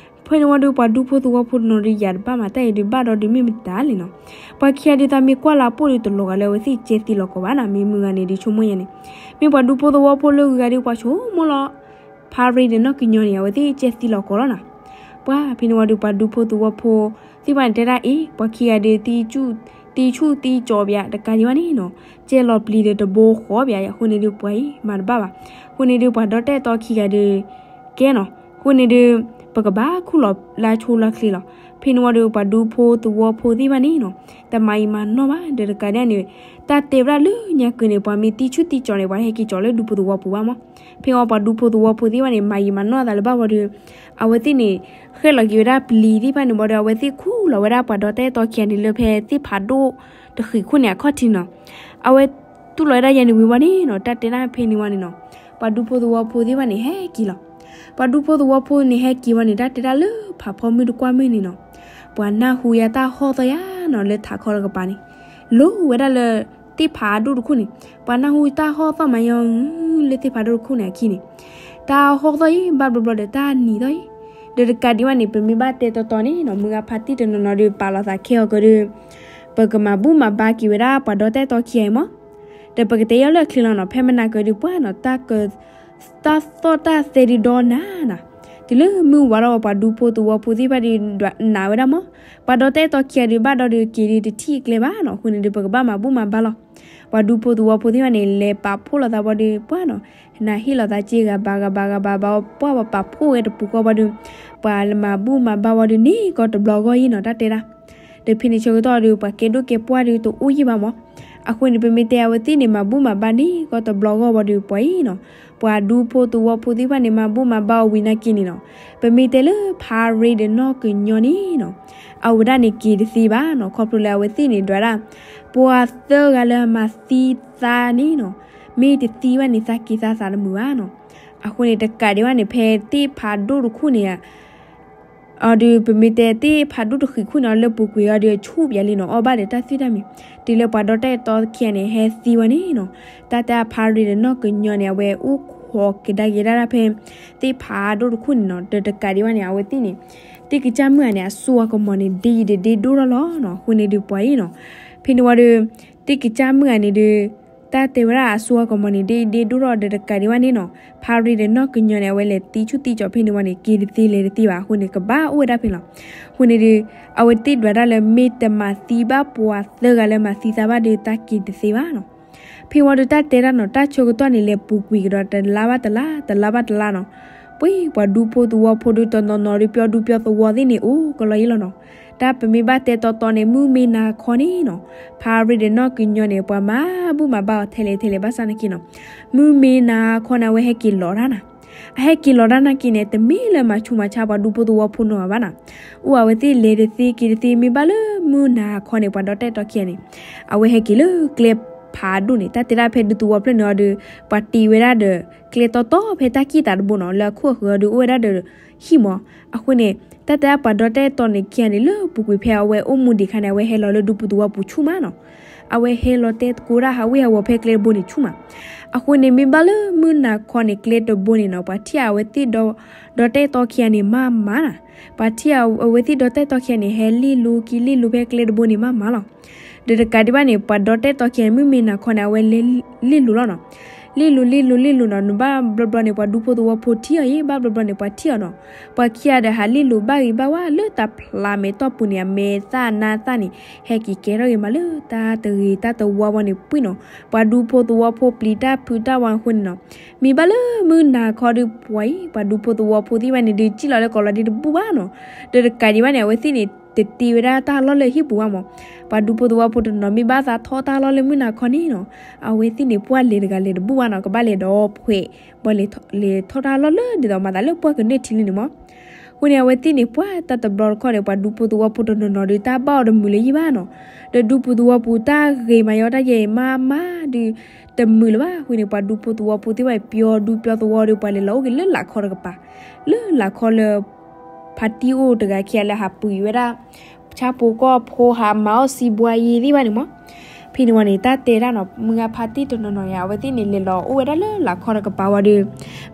ဖဲန့ၣ်ဝံၤဒီး ပှၤဒူဖိသဝီဖိတနီၤဒီး ယၤတဘၣ်မး တၢ်အံၤဒုးဘၣ်ဒီးဒုးမ့ၢ်မတၤလဲၣ်နီၤ. ပှၤခံဂၤဒုးသးမ့ၢ်ကွၢ်လၢအပိၢ်ဒီး တလီၤဂာ်လၢအဝဲသ့ၣ်ကဲသံလီၤကီးဘၣ်နီၤ, မ့ၢ်မုၢ်ဂၤန့ၣ်ဒုးဆိကမိၣ်ယါန့ၣ်, မ့ၢ်ပှၤဒူဖိသဝီဖိလၢဂုၤဂၤဒီး ပှၤဆိကမိၣ်လီၤ ဖါရ့ဒီးနီၢ်ကညီန့ၣ် အဝဲသ့ၣ်ကဲသံလီၤကီးလီၤနီၤ. ပှၤဖဲန့ၣ်ဝံၤဒီး ပှၤဒူဖိသဝီဖိသ့ၣ်တဖၣ်န့ၣ် တဲဒၣ်အံၤ ပှၤခံဂၤဒီး သံဆူၣ်သံကၠီဘၣ် တကးဒံးဘၣ်န့ၣ်နီၤ, ကဲလီၤပျံၤဒီးတဘိဃီဘၣ်, အဃိန့ၣ်ဒုးပှၤအံၤမၤတဘၣ်ဘၣ်. အဃိန့ၣ်ဒုး ပှၤဒီတၢ်အဲၣ်တီခံဂၤဒီး ကဲနီၤ, အဃိန့ၣ်ဒုး ပကဘၣ်ခူၣ်လီၤလၢဆိလၢချ့လီၤ. ဖဲန့ၣ်ဝံၤဒီး ပှၤဒူဖိသဝီဖိသ့ၣ်တဖၣ်န့ၣ်နီၤ, တမၤယံာ်မၤနီၢ်ဘၣ် ဒီးတကးဒံးန့ၣ်, တၢ်တဲဝဲဒၣ်လၢညါက့န့ၣ် ပှၤမ့ၢ်သံဆူၣ်သံကၠီန့ၣ် ပှၤဟဲက့ၤကၠီလၢဒူဖိသဝီပူၤဘၣ်မး. ဖဲဝံၤပှၤဒူဖိသဝီဖိသ့ၣ်တဖၣ်န့ၣ် မၤယံာ်မၤနီၢ်အသးလၢၤဘၣ်ဝံၤဒီး အဝဲသ့ၣ်န့ၣ် ဃဲၣ်လီၤက့ၤဝဲဒၣ်ပျံၤသ့ၣ်တဖၣ်န့ၣ်ဝံၤဒီး အဝဲသ့ၣ်ခူၣ်လီၤဝဲဒၣ်ပှၤဒီတၢ်အဲၣ်တီခံဂၤန့ၣ် လၢဖဲသ့ၣ်ဖးဒိၣ်တဃံးခိၣ်န့ၣ်အခီၣ်ထံးနီၤ. အဝဲတူၢ်လီၤဝဲဒၣ်ယါန့ၣ်ဝံၤဝံၤန့ၣ်နီၤ, တၢ်တဲဒၣ်ဖဲန့ၣ်ဝံၤန့ၣ်နီၤ, ပှၤဒူဖိသဝီဖိသ့ၣ်တဖၣ်န့ၣ် ဟဲက့ၤလီၤ. ပှၤဒူဖိသဝီဖိန့ၣ်ဟဲက့ၤဝံၤန့ၣ် တၢ်တဲဒၣ်လၢဖးဖီမုၢ်တကွၢ်မုၢ်န့ၣ်နီၤ, ပှၤနၢ်ဟူယါတၢ်ဟီၣ်သီၣ်ယါနီၤ လၢထးခီတကပၤန့ၣ်, လိၤဝဲဒၣ်လၢသ့ၣ်ဖးဒိၣ်တခိၣ်န့ၣ်, ပှၤနၢ်ဟူတၢ်ဟီၣ်သီၣ်မးယါ လၢသ့ၣ်ဖးဒိၣ်တခိၣ်န့ၣ်အခံန့ၣ်, တၢ်ဟီၣ်သီၣ်အံၤ ဘၣ်ဘျီဘျီဒီးတၢ်နံၤသီၣ်အံၤ, ဒီးတကးဒံးဘၣ်န့ၣ် ပမ့ၢ်ဘၣ်တဲတီတီန့ၣ်နီၤ, မုၢ်ဂၤဖါတံၢ်တနီၤနီၤဒီး ပာ်လီၤသးခဲအီၤကဒီး ပကမၤဘူၣ်မၤဘါက့ၤဝဲဒၣ်ပှၤဒီတၢ်အဲၣ်တီခံဂၤအံၤမး. ဒီးပကတဲယီၤလၢအချ့လီၤနီၤ, ဖဲမနၤကဒီးပှၢ်နီၤ, တၢ်က တၢ်သီၣ်တၢ်သဲဒုးဒီနၤနၤ, တုၤလၢမုၢ်ဝါထီၣ်ဝဲ ပှၤဒူဖိသဝီဖိသ့ၣ်တဖၣ်ဒီး နာ်ဝဲဒၣ်မး, ပှၤဒီတၢ်အဲၣ်တီခံဂၤဒီး ဘၣ်ဒီးဒုးက့ၤဒီးတထံၣ်အကျဲဘၣ်နီၤ, အဃိန့ၣ်ဒီး ပကဘၣ်မၤဘူၣ်မၤဘါလီၤ. ပှၤဒူဖိသဝီဖိသ့ၣ်တဖၣ်န့ၣ် လဲၤပာ်ဖှိၣ်လိာ်သးဝံၤဒီးပှၢ်နီၤ, နဟ့ၣ်လီၤသးစ့ဂၤဘၣ်ဂၤဘၣ်ဂၤဘၣ်ဂၤ ပှၢ်ပှၤပာ်ဖှိၣ်ဝဲတပူၤဃီဝံၤဒီး ပှၤလဲၤမၤဘူၣ်မၤဘါဝံၤဒီးန့ၣ်ကီးတဘျီဂီၢ်အံၤနီၤ, တၢ်တဲဒၣ် ဒီးဖဲန့ၣ်ဆၢကတီၢ်ဒီး ပှၤကဲဒိၣ်ကဲပှၢ်ဒီးတအိၣ်ယံာ်ဘၣ်မး. အဃိန့ၣ် ပမ့ၢ်တဲအဝဲသ့ၣ်န့ၣ် မၤဘူၣ်မၤဘါန့ၣ်ကီးတဘျီဂီၢ်ဝံၤဒီးပှၤအံၤနီၤ, ပှၤဒူဖိသဝီဖိသ့ၣ်တဖၣ်န့ၣ် မၤဘူၣ်မၤဘါအီၤဝံၤနာ်က့န့ၣ်နီၤ, ပမ့ၢ်တဲလၢဖါရ့ဒီးနီၢ်ကညီန့ၣ်နီၤ, အဝဲဒၣ်န့ၣ်က့ၤတသ့ဘၣ်နီၤ, ခီဖျိလၢအဝဲသ့ၣ်န့ၣ်ဒွးဒၣ် ပှၤသၢဂၤလၢအမၤသံသးန့ၣ်နီၤ, မ့ၢ်တသံဘၣ်န့ၣ် သးက့ၤသးသးတမုာ်ဘၣ်နီၤ. အဃိန့ၣ် တကးဒံးဘၣ်န့ၣ် ဖဲသ့ၣ်ဖးဒိၣ်တခိၣ်န့ၣ် အီၤဒီး ပမ့ၢ်တဲသ့ၣ်ဖးဒိၣ်တဃံးခိၣ်န့ၣ် အီၤလၢပူၤကွံာ်အီၤဒီး ဆူၣ်ပၠးလံနီၤ, အီၣ်ဘၣ်ဒီးတၢ်သွံၣ်တၢ်မံၤ, တုၤလၢပှၤဒီတၢ်အဲၣ်တီခံဂၤန့ၣ် ဟဲသံဝံၤန့ၣ်နီၤ, တၢ်တဲအဖါရ့ဒီးနီၢ်ကညီန့ၣ် အဝဲအိၣ်ခိးကဒါက့ၤဒၣ်ဒၣ်ဖဲ သ့ၣ်ဖးဒိၣ်တခိၣ်န့ၣ်နီၤ, ဒီးတကးဒံးဘၣ်န့ၣ် အဝဲသ့ၣ်န့ၣ် သ့ၣ်ကစၢ်မုၣ်ဂၤန့ၣ် အစိအကမီၤန့ၣ် ဒ့ယံၤဒ့ဒိၣ်ထီၣ်လီၤနီၤ, အဃိန့ၣ်ဒီးပှၤအံၤနီၤ, ဖဲန့ၣ်ဝံၤဒီး သ့ၣ်ကစၢ်မုၣ်ဂၤန့ၣ်ဒီး တၢ်တဲဝဲဒၣ်အစိအကမီၤန့ၣ် ဒ့ဒ့ဒိၣ်ထီၣ်ဒီးတကးဒံးဘၣ်န့ၣ်နီၤ, ဖါရ့ဒီးနီၢ်ကညီန့ၣ် အဝဲလဲၤသံဆူၣ်သံကၠီဖဲန့ၣ်ဝံၤန့ၣ် က့ၤတသ့လဲၤတသ့ဘၣ်အဃိန့ၣ် ကဘၣ်အိၣ်ဝဲဒၣ်ဖဲလီၤ. အဃိန့ၣ်ဒီး အဝဲသ့ၣ်ဒွးတၢ်လၢမ့ၢ်တမၤသံဘၣ်ပှၤသၢဂၤလၢမၤသံသးဘၣ်ဒီး တၢ်က့ၤတသ့ဘၣ်နီၤ. ဖဲဝံၤဒီးတၢ်တဲဒၣ်နီၤ, တၢ်ဆၢကတီၢ်န့ၣ် လဲၤပူၤကွံာ်ကဒီးတလါဘၣ်တလါ တလါဘၣ်တလါနီၤ, ပှၤဒူဖိသဝီဖိဒီးတနီၤနီၤဒီး ပျီဒူပျီသဝီသ့ၣ်န့ၣ် အိၣ်ကလီယံလီၤနီၤ. တၢ်ပမ့ၢ်ဘၣ်တဲတီတီန့ၣ် မုၢ်မ့ၢ်နၤခီန့ၣ်နီၤ, ဖါရ့ဒီးနီၢ်ကညီန့ၣ် ပှၤမၤဘူၣ်မၤဘါအီၤထဲလဲၣ်ထဲလဲၣ်ဘၣ်ဆၣ်နာ်က့နီၤ, မုၢ်မ့ၢ်နၤခီန့ၣ် အဝဲဟဲက့ၤလီၤတၢ်နၤ, အဟဲက့ၤလီၤတၢ်နာ်က့န့ၣ် တမ့ၢ်လၢမၤဆူးမၤဆါပှၤဒူဖိသဝီဖိနီတဂၤဘၣ်နီၤ. အိၣ်အဝဲသ့ၣ်လဲၤတသ့က့ၤတသ့မ့ၢ်ဘၣ်လၢမုၢ်နၤခီန့ၣ် ပှၤဒီတၢ်အဲၣ်တီခံဂၤန့ၣ် အဝဲဟဲက့ၤလၢကျဲဖးဒိၣ်န့ၣ် တၢ်တဲဒၣ်ဖဲဒူသဝီဖျၢၣ်န့ၣ်အီၤဒီး ပှၤတ့ဝဲဒၣ်ဒီး ကျဲတီတီဖဲတၢ်ကံၢ်သးတဘိနီၤ, လၢအခိၣ်အဃၢၤအီၤဒီး အိၣ်ဝဲဒၣ်ဒီးဟံၣ်မး. အဃိန့ၣ် တၢ်တဲဒၣ်ပှၤဒီတၢ်အဲၣ်တီန့ၣ်ခံဂၤန့ၣ် လၢပူၤကွံာ်ဖဲအဝဲအိၣ်မူဒံးအခါန့ၣ် အဝဲဟဲလီၤလၢဒူပူၤသဝီပူၤဆူၣ်မးနီၤ. အဝဲဟဲလီၤတဲသကိးဒၣ်ဟးဝ့ၢ်ဟးဝီၤဖဲကျဲတဘိန့ၣ်ဆူၣ်မး. အဃိန့ၣ် မ့ၢ်ဘၣ်လၢမုၢ်နၤခီန့ၣ် ကျဲတဘိန့ၣ်နီၤ ပှၤထံၣ်အဝဲသ့ၣ်ဒီတၢ်အဲၣ်တီခံဂၤန့ၣ်မးမးနီၤ. ပှၤထံၣ်အဝဲသ့ၣ်ဒီတၢ်အဲၣ်တီခံဂၤန့ၣ် ဟဲလ့ၣ်လိၤက့ၤလ့ၣ်လိၤဖဲကျဲတဘိန့ၣ်မးမးလီၤ. ဒီးတကးဒံးဘၣ်န့ၣ် ပှၤဒီတၢ်အဲၣ်တီခံဂၤန့ၣ် မုၢ်မ့ၢ်နၤခီန့ၣ် အဝဲလဲၤလ့ၣ်လိၤလီၤနီၤ. လ့ၣ်လိၤလ့ၣ်လိၤလ့ၣ်လိၤနီၤ, နဘၣ်ဘျီဘျီန့ၣ် ပှၤဒူဖိသဝီဖိထံၣ်အီၤယဲ ဘၣ်ဘျီဘျီန့ၣ် ပှၤထံၣ်အီၤနီၤ. ပှၤခံဂၤဒီးဟးလ့ၣ်လိၤဘၣ်ဂ့ၤဘၣ်ဝါလၢတၢ်ဖျါမဲာ်တီၢ်ပူၤန့ၣ် အမဲာ်သၣ်နါသၣ်န့ၣ် ဟဲက့ၤကဲထီၣ်ဂ့ၤမးလၢတၢ်တဂ့ၤတၢ်တဝါဝဲန့ၣ်ပှံၢ်နီၤ. ပှၤဒူဖိသဝီဖိပျံၤတၢ်ဖုးတၢ်ဝါအဃိန့ၣ်နီၤ, မ့ၢ်ဘၣ်လၢမုၢ်နၤခီဒီးပှၤအံၤ ပှၤဒူဖိသဝီဖိသ့ၣ်တဖၣ်န့ၣ်ဒုး စံၣ်လီၤလၢကိးလီၤဒ့တဘူၣ်ဘၣ်နီၤ. ဒီးတကးဒံးဘၣ်န့ၣ် အဝဲသ့ၣ်န့ၣ် တတ့ဝဲဒၣ်တၢ်လီၢ်လၢဟံၣ်ပူၤဘၣ်မး. ပှၤဒူဖိသဝီဖိတနီၤနီၤ မ့ၢ်ဘၣ်သးထီၣ်တၢ်လီၢ်လၢမုၢ်နၤခီန့ၣ်နီၤ, အဝဲသ့ၣ်န့ၣ် ပှၢ်လဲၤတဂၤလဲၤတဘူၣ်ဘၣ်နီၤ, ကဘၣ်လဲၤဒီးဖှဲး ဘၣ်လဲၤထီၣ်တၢ်လီၢ်လၢဒ်သိးမၤသးလၢပှၢ်ကနၢၣ်ထံလံန့ၣ်မး. အဃိန့ၣ် အဝဲသ့ၣ်န့ၣ် ပှၢ်တၢ်တဘျီတခီၣ်န့ၣ် ပှၤဒူဖိသဝီဖိတနီၤနီၤဒီး တၢ်ဘၣ်အီၤတမုာ်လၢၤယံၣ်ဘၣ်နီၤ. ဒီးဒူဖိသဝီဖိတၢ်ဂ့ၤမးယီၤတၢ်ယဲၢ်မးမးဒီး တမုာ်လၢၤဘၣ်. အဃိန့ၣ် ပှၤဒူဖိသဝီဖိသ့ၣ်တဖၣ် ပျီဒူပျီသဝီဒီး ပှၤလဲၤလီၤအိၣ်က့ၤလၢလာ်ခီတကပၤ လၢလာ်ခီလၢ ဖါတံၢ်အိၣ်တဂၤခံဂၤလၢဟးပှ့ၤဝဲဒၣ် ဆၣ်ဖိကီၢ်ဖိ ဟးမၤအီၣ်စံးဘှါယ့သ့ၣ်တဖၣ်န့ၣ်မး. ဖဲန့ၣ်ဝံၤန့ၣ် တၢ်တဲဒၣ်နီၤ မုၢ်ဂၤဖါတံၢ်တနီၤနီၤန့ၣ် အဝဲသ့ၣ်န့ၣ် လဲၤလီၤအိၣ်ဝဲဒၣ်လၢလာ်ခီတကပၤဝံၤဒီး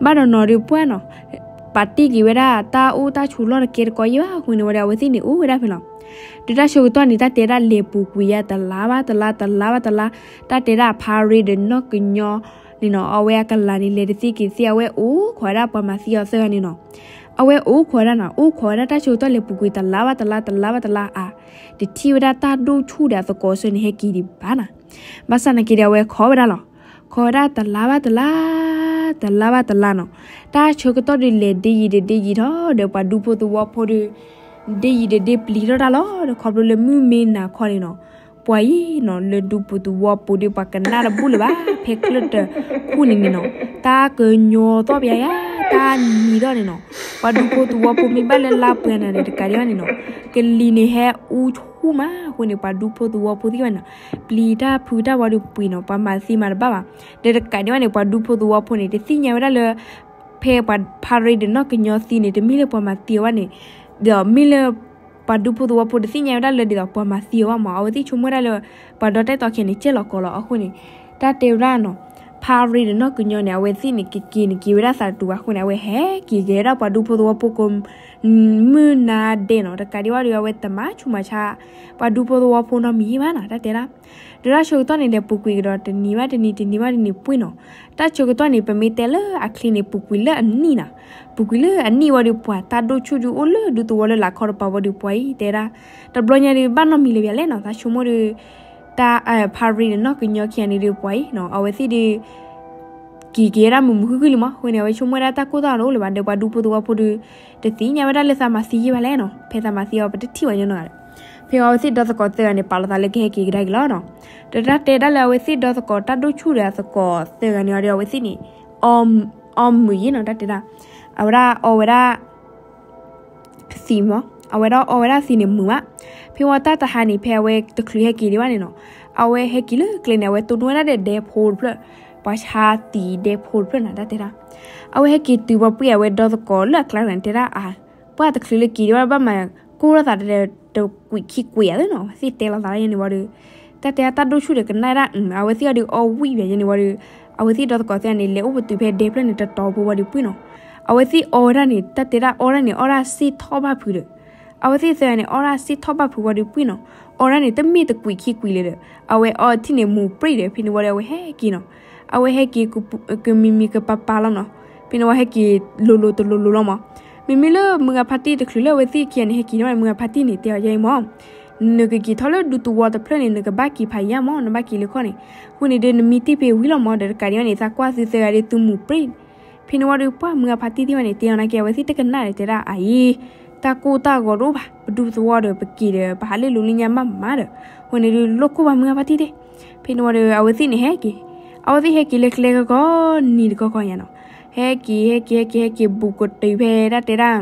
ဘၣ်နီၤနီၤဒီးပှၢ်နီၤ ပာ်တ့ၢ်က့ၤဝဲဒၣ်တၢ်အိၣ်တၢ်ဆိးလီၢ်တကဲတကီယဲၢ်ဘၣ်အဃိန့ၣ်ဝဲဒီး အဝဲသ့ၣ်န့ၣ်အိၣ်ဝဲဒၣ်ဖဲလီၤ. ဒီးတၢ်ဆၢကတီၢ်န့ၣ် တၢ်တဲဒၣ်လဲၤပူၤကွံာ်ယါတလါဘၣ်တလါ တလါဘၣ်တလါ, တၢ်တဲဒၣ်ဖါရ့ဒီးနီၢ်ကညီန့ၣ်နီၤ အဝဲအကလၤန့ၣ် လဲၤတသ့က့ၤတသ့ အဝဲအိၣ်ခိးဝဲဒၣ်ပှၤမၤသံအီၤသၢဂၤန့ၣ်နီၤ. အဝဲအိၣ်ခိးဝဲဒၣ်နီၤ အိၣ်ခိးဝဲဒၣ် တၢ်ဆၢကတီၢ်လဲၤပူၤကွံာ်တလါဘၣ်တလါ တလါဘၣ်တလါအါ, တထံၣ်ဝဲဒၣ်တၢ်ဒိၣ်ဆူၣ်ဒီးအသကိးအဆၢန့ၣ် ဟဲက့ၤဒံးဘၣ်နီၤ. ဘၣ်ဆၣ်နာ်က့ဒီး အဝဲခိးဝဲဒၣ်လီၤ. ခိးဝဲဒၣ်တလါဘၣ်တလါ တလါဘၣ်တလါနီၤ. တၢ်ဆၢကတီၢ်ဒီး လဲၤဒ့ယံၤဒီးဒ့ယံၤထီၣ်ဒီး ပှၤဒူဖိသဝီဖိဒီး ဒ့ယံၤဒီးဒ့ပျံၤထီၣ်တၢ်လီၤ. ဒီးခီဖျိလၢမုၢ်မ့ၢ်နၤခီန့ၣ်နီၤ, ပှၤအံၤနီၤ လၢဒူပူၤသဝီပူၤဒီး ပှၤကနၣ်တဘူၣ်လၢၤဘၣ် ဖဲချၢၣ်တခူၣ်န့ၣ်န့ၣ်နီၤ, တၢ်ကညီၤသီၣ်ပယါယါ, တၢ်နံၤထီၣ်န့ၣ်နီၤ. ပှၤဒူဖိသဝီဖိမ့ၢ်ဘၣ်လၢလါပှဲၤနၤန့ၣ် တကးဒံးဘၣ်န့ၣ်နီၤ, ကလံၤန့ၣ်ဟဲအူဆူၣ်မးအဃိန့ၣ် ပှၤဒူဖိသဝီဖိသ့ၣ်တဖၣ်န့ၣ်နီၤ, ပျံၤတၢ်ဖုးတၢ်ဝံၤဒီးပှံၤနီၤ, ပှၤမၤသံမၤတဘၣ်ဘၣ်. ဒီးတကးဒံးဘၣ်န့ၣ် ပှၤဒူဖိသဝီဖိန့ၣ် တသ့ၣ်ညါဝဲဒၣ်လၢ ဖဲပှၤဖါရ့ဒီးနီၢ်ကညီသံန့ၣ် တမ့ၢ်လၢပှၤမၤသံအီၤဘၣ်န့ၣ်, ဒီးမ့ၢ်လၢ ပှၤဒူဖိသဝီဖိတသ့ၣ်ညါဝဲဒၣ်လၢ ဒ်သိးပှၤမၤသံအီၤဘၣ်မး, အဝဲသ့ၣ်ဆိကမိၣ်ဝဲဒၣ်လၢ ပှၤဒီတၢ်အဲၣ်တီခဲန့ၣ် ကဲလီၤကီးလီၤအဃိန့ၣ်, တၢ်တဲဝဲဒၣ်နီၤ, ဖါရ့ဒီးနီၢ်ကညီန့ၣ် အဝဲသ့ၣ်န့ၣ် ကက့ၤန့ၣ်က့ၤဝဲဒၣ်သးတတူာ်ဘၣ်အဃိန့ၣ် အဝဲဟဲက့ၤက့ၤဝဲဒၣ်ပှၤဒူဖိသဝီဖိကိး မုၢ်နၤဒဲးနီၤ, တကးဒံးဘၣ်ဒီး အဝဲတမၤဆူးမၤဆါ ပှၤဒူဖိသဝီဖိနီတမံၤဘၣ်နီၤ, တၢ်တဲဒၣ်. ဒီးတၢ်ဆၢကတီၢ်န့ၣ် လဲၤပူၤကွံာ်ကဒီး တနံၤဘၣ်တနံၤ တနံၤဘၣ်တနံၤပှ့ၤနီၤ. တၢ်ဆၢကတီၢ်န့ၣ် ပမ့ၢ်တဲလၢအချ့န့ၣ် ပူၤကွံာ်လၢအနံၣ်နီၤ, ပူၤကွံာ်လၢအနံၣ်ဝံၤဒီး ပှၤတၢ်ဒိၣ်ဆူၣ်ဒုးအိၣ်လၢဒူသဝီလၢလာ်ခီတပၤဝံၤဒီး ပှၤအံၤတဲဒၣ်, တဘျီညါဒီး ဘၣ်နီတမံၤလၢၤဘၣ်လဲၣ်နီၤ, သးဆိကမိၣ်ဒီး တၢ်ဖါရ့ဒီးနီၢ်ကညီခံဂၤန့ၣ်ဒီး ပှၤအံၤနီၤ အဝဲသ့ၣ်ဒီး က့ၤက့ၤဝဲဒၣ်မုာ်မုာ်ခုၣ်ခုၣ်လံမး, အဃိန့ၣ် အဝဲဆိကမိၣ်ဝဲဒၣ်တၢ်ကိၢ်တၢ်ဂီၤတအိၣ်လၢၤဘၣ်ဒီး ပှၤဒူဖိသဝီဖိဒီး တသ့ၣ်ညါဝဲဒၣ်လၢသးမၤသံယဲၢ်ဘၣ်လဲၣ်နီၤ, ဖဲသးမၤသံအီၤ ပတထံၣ်ဝဲညီနီၤဂၤဒီး, ဖဲအဝဲသ့ၣ်ဒီသကိးသၢဂၤန့ၣ် ပာ်လီၤသးလၢကဟဲက့ၤကဒါက့ၤလီၤနီၤ. ဒီးတၢ်တဲဒၣ်လၢအဝဲသ့ၣ်ဒီသကိးတၢ်ဒိၣ်ဆူၣ်ဒီးအသကိးသၢဂၤန့ၣ်ဒီး အဝဲသ့ၣ်န့ၣ် အီမုာ်ယဲၢ်နီၤ, တၢ်တဲဒၣ် အဝဲဒၣ်အီဝဲဒၣ် သံးမး, အဝဲဒၣ်အီဝဲဒၣ်သံးန့ၣ်မုာ်မး. ဖဲဝံၤတၢ်တဟါန့ၣ် ဖဲအဝဲတချုးဟဲက့ၤဒံးဘၣ်န့ၣ်နီၤ, အဝဲဟဲက့ၤလၢကျဲန့ၣ် အဝဲတိၢ်နီၣ်ဝဲဒၣ်ဒီးဒဲဖိတဖျၢၣ်, ပှၤဆါသံးဒဲဖိတဖျၢၣ်နီၤ, တၢ်တဲဒၣ်. အဝဲဟဲက့ၤတုၤပှၤပှ့ၤအဝဲဒီသကိးလၢအကျါန့ၣ် တဲဒၣ်အါ, ပှၤတချုးလၢက့ၤဒံးဘၣ်ဘၣ်မး, ကိၢ်ထီၣ်သးတဲ တကွံာ်ခံကွံာ်ဧါသ့ၣ်နီၤ, အဝဲသ့ၣ်တဲလီၤသးလၢယဲန့ၣ်ဝံၤဒီး တၢ်တဲတၢ်ဒိၣ်ဆူၣ်ဒီးကနၣ်ဒၣ်, အဝဲသ့ၣ်အီၤဒီးအီဝံၣ်ဝဲယဲန့ၣ်ဝံၤဒီး အဝဲသ့ၣ်ဒီသကိးသ့ၣ်န့ၣ် လဲၤအိၣ်ပတုာ်ဖဲဒဲဖျၢၣ်န့ၣ် တတီၤဖိဝံၤဒီးပှ့ၤနီၤ. အဝဲသ့ၣ်အီဝဲဒၣ်န့ၣ် တၢ်တဲဒၣ်အီဒၣ်န့ၣ် အီဒၣ်စ့ၣ်ထီၣ်ဘၣ်ဖုးဒီး, အဝဲသ့ၣ်သ့ၣ်န့ၣ် အီဒၣ်စ့ၣ်ထီၣ်ဘၣ်ဖုးဝံၤဒီးပှ့ၤနီၤ. အီဒၣ်န့ၣ် တမ့ၢ်တကွံာ်ခံကွံာ်လၢၤဒီး အဝဲအီထံၣ်န့ၣ်မူးပြံၣ်ဒီး ဖဲန့ၣ်ဝံၤဒီး အဝဲဟဲက့ၤနီၤ. အဝဲဟဲက့ၤ ကမံၤမံၤကပၤပၤလီၤနီၤ. ဖဲန့ၣ်ဝံၤဟဲက့ၤလိၤလိၤတလိၤလိၤလီၤမး. မ့မ့ၢ်လၢမုၢ်ဂၤဖါတံၢ်တချုးလၢအဝဲသ့ၣ်ခံဂၤန့ၣ် ဟဲက့ၤန့ၣ် မုၢ်ဂၤဖါတံၢ်န့ၣ် တဲအီၤယဲအံၤမး, နကက့ၤထီၣ်လၢဒူသဝီတဖျၢၣ်န့ၣ် နကဘၣ်က့ၤဖးယံၤမး, နဘၣ်က့ၤလၢခီၣ်န့ၣ်, အဃိန့ၣ်ဒီး နမံတ့ၢ်ဖဲဝံၤလီၤမး, ဒီးတကးဒံးဘၣ်န့ၣ် သးကွၢ်သုသၢဂၤဒီးသုမူးပြံၣ်. ဖဲန့ၣ်ဝံၤဒီး ပှၤမုၢ်ဂၤဖါတံၢ်သ့ၣ်ဝဲန့ၣ် တဲအီၤနာ်က့ အဝဲသ့ၣ်တကနၣ်ဒီး တဲဒၣ်အအံၤ တၢ်ကိၢ်တၢ်ဂီၤတအိၣ်ဘၣ်, ပဒူသဝီဒီးပက့ၤဒီး ပဟးလၢလူၤလၢညါမးမးဒီး, အဃိန့ၣ်ဒီး လိၣ်ခိၣ်ပှၤမုၢ်ဂၤဖါတံၢ်သ့ၣ်. ဖဲန့ၣ်ဝံၤဒီး အဝဲသ့ၣ်န့ၣ်ဟဲက့ၤ, အဝဲသ့ၣ်ဟဲက့ၤလၢကျဲကီကီ နံၤတကီကီညါနီၤ. ဟဲက့ၤ ဟဲက့ၤ ဟဲက့ၤ ဟဲက့ၤဘူးကတုၤဖဲဒၣ်တဲဒၣ်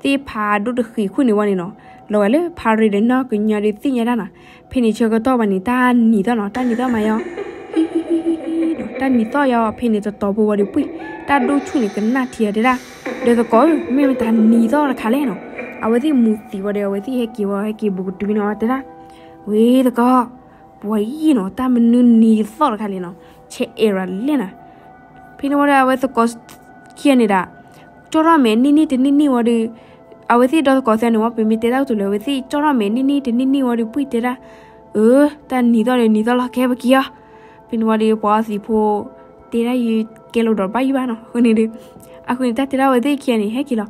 သ့ၣ်ဖးဒိၣ်တဃံးခိၣ်န့ၣ်ဝံၤန့ၣ်နီၤ, လီၤဂာ်လၢဖါရ့ဒီးနီၢ်ကညီဒီးသ့ၣ်ညါဒၣ်နီၤ. ဖဲန့ၣ်ဆၢကတီၢ်ဘၣ်န့ၣ် တၢ်နံၤသီၣ်နီၤ, တၢ်နံၤသီၣ်မးယီၤ တၢ်နံၤသီၣ်ယီၤ ဖဲန့ၣ်တတီၤဖိဝံၤဒီးပှ့ၤ, တၢ်ဒိၣ်ဆူၣ်န့ၣ် ကနၣ်ထံအီၤတဲဒၣ်, ဒီးသကိးဧၢ မ့ၢ်မတၤနံၤသီၣ်တခါလဲၣ်နီၤ. အဝဲသ့ၣ်မူးသံးဝံၤဒီး အဝဲသ့ၣ်ဟဲက့ၤဝံၤ ဟဲက့ၤဘူးကတုၤန့ၣ်တဲဒၣ်, ဝဲသကိး ပှၤယံၤနီၤ တၢ်မနုၤနံၤသီၣ်တခါလဲၣ်နီၤ, ဆဲးအဲၣ်ရၤလဲၣ်နၤ. ဖဲန့ၣ်ဝံၤဒီး အဝဲသကိးခံဂၤန့ၣ်ဒၣ် ကၠီၣ်ထီၣ်မဲာ်နံၣ်နံၣ်တနံၣ်နံၣ်ဝံၤဒီး အဝဲသ့ၣ်ဒီသကိးသ့ၣ်န့ၣ်ဝံၤ ပမ့ၢ်တဲတၢ်ကတိၤလၢ အဝဲသ့ၣ်ကၠီၣ်ထီၣ်မဲာ်နံၣ်နံၣ်တနံၣ်နံၣ်ဝံၤဒီး ပှ့ၤတဲဒၣ်, အၢ တၢ်နံၤသီၣ်ဒီးနံၤသီၣ်လီၤ ကဲပက့ၤအီၤ. ဖဲန့ၣ်ဝံၤဒီး ပှၤအီသံးဖိ တဲဒၣ်ယကဲလိာ်ဒီးဘၣ်ယုၢ်ဘၣ်နီၤ အဃိန့ၣ်ဒီး အဃိန့ၣ် တၢ်တဲဒၣ်အဝဲသ့ၣ်ခံဂၤန့ၣ် ဟဲက့ၤလီၤ.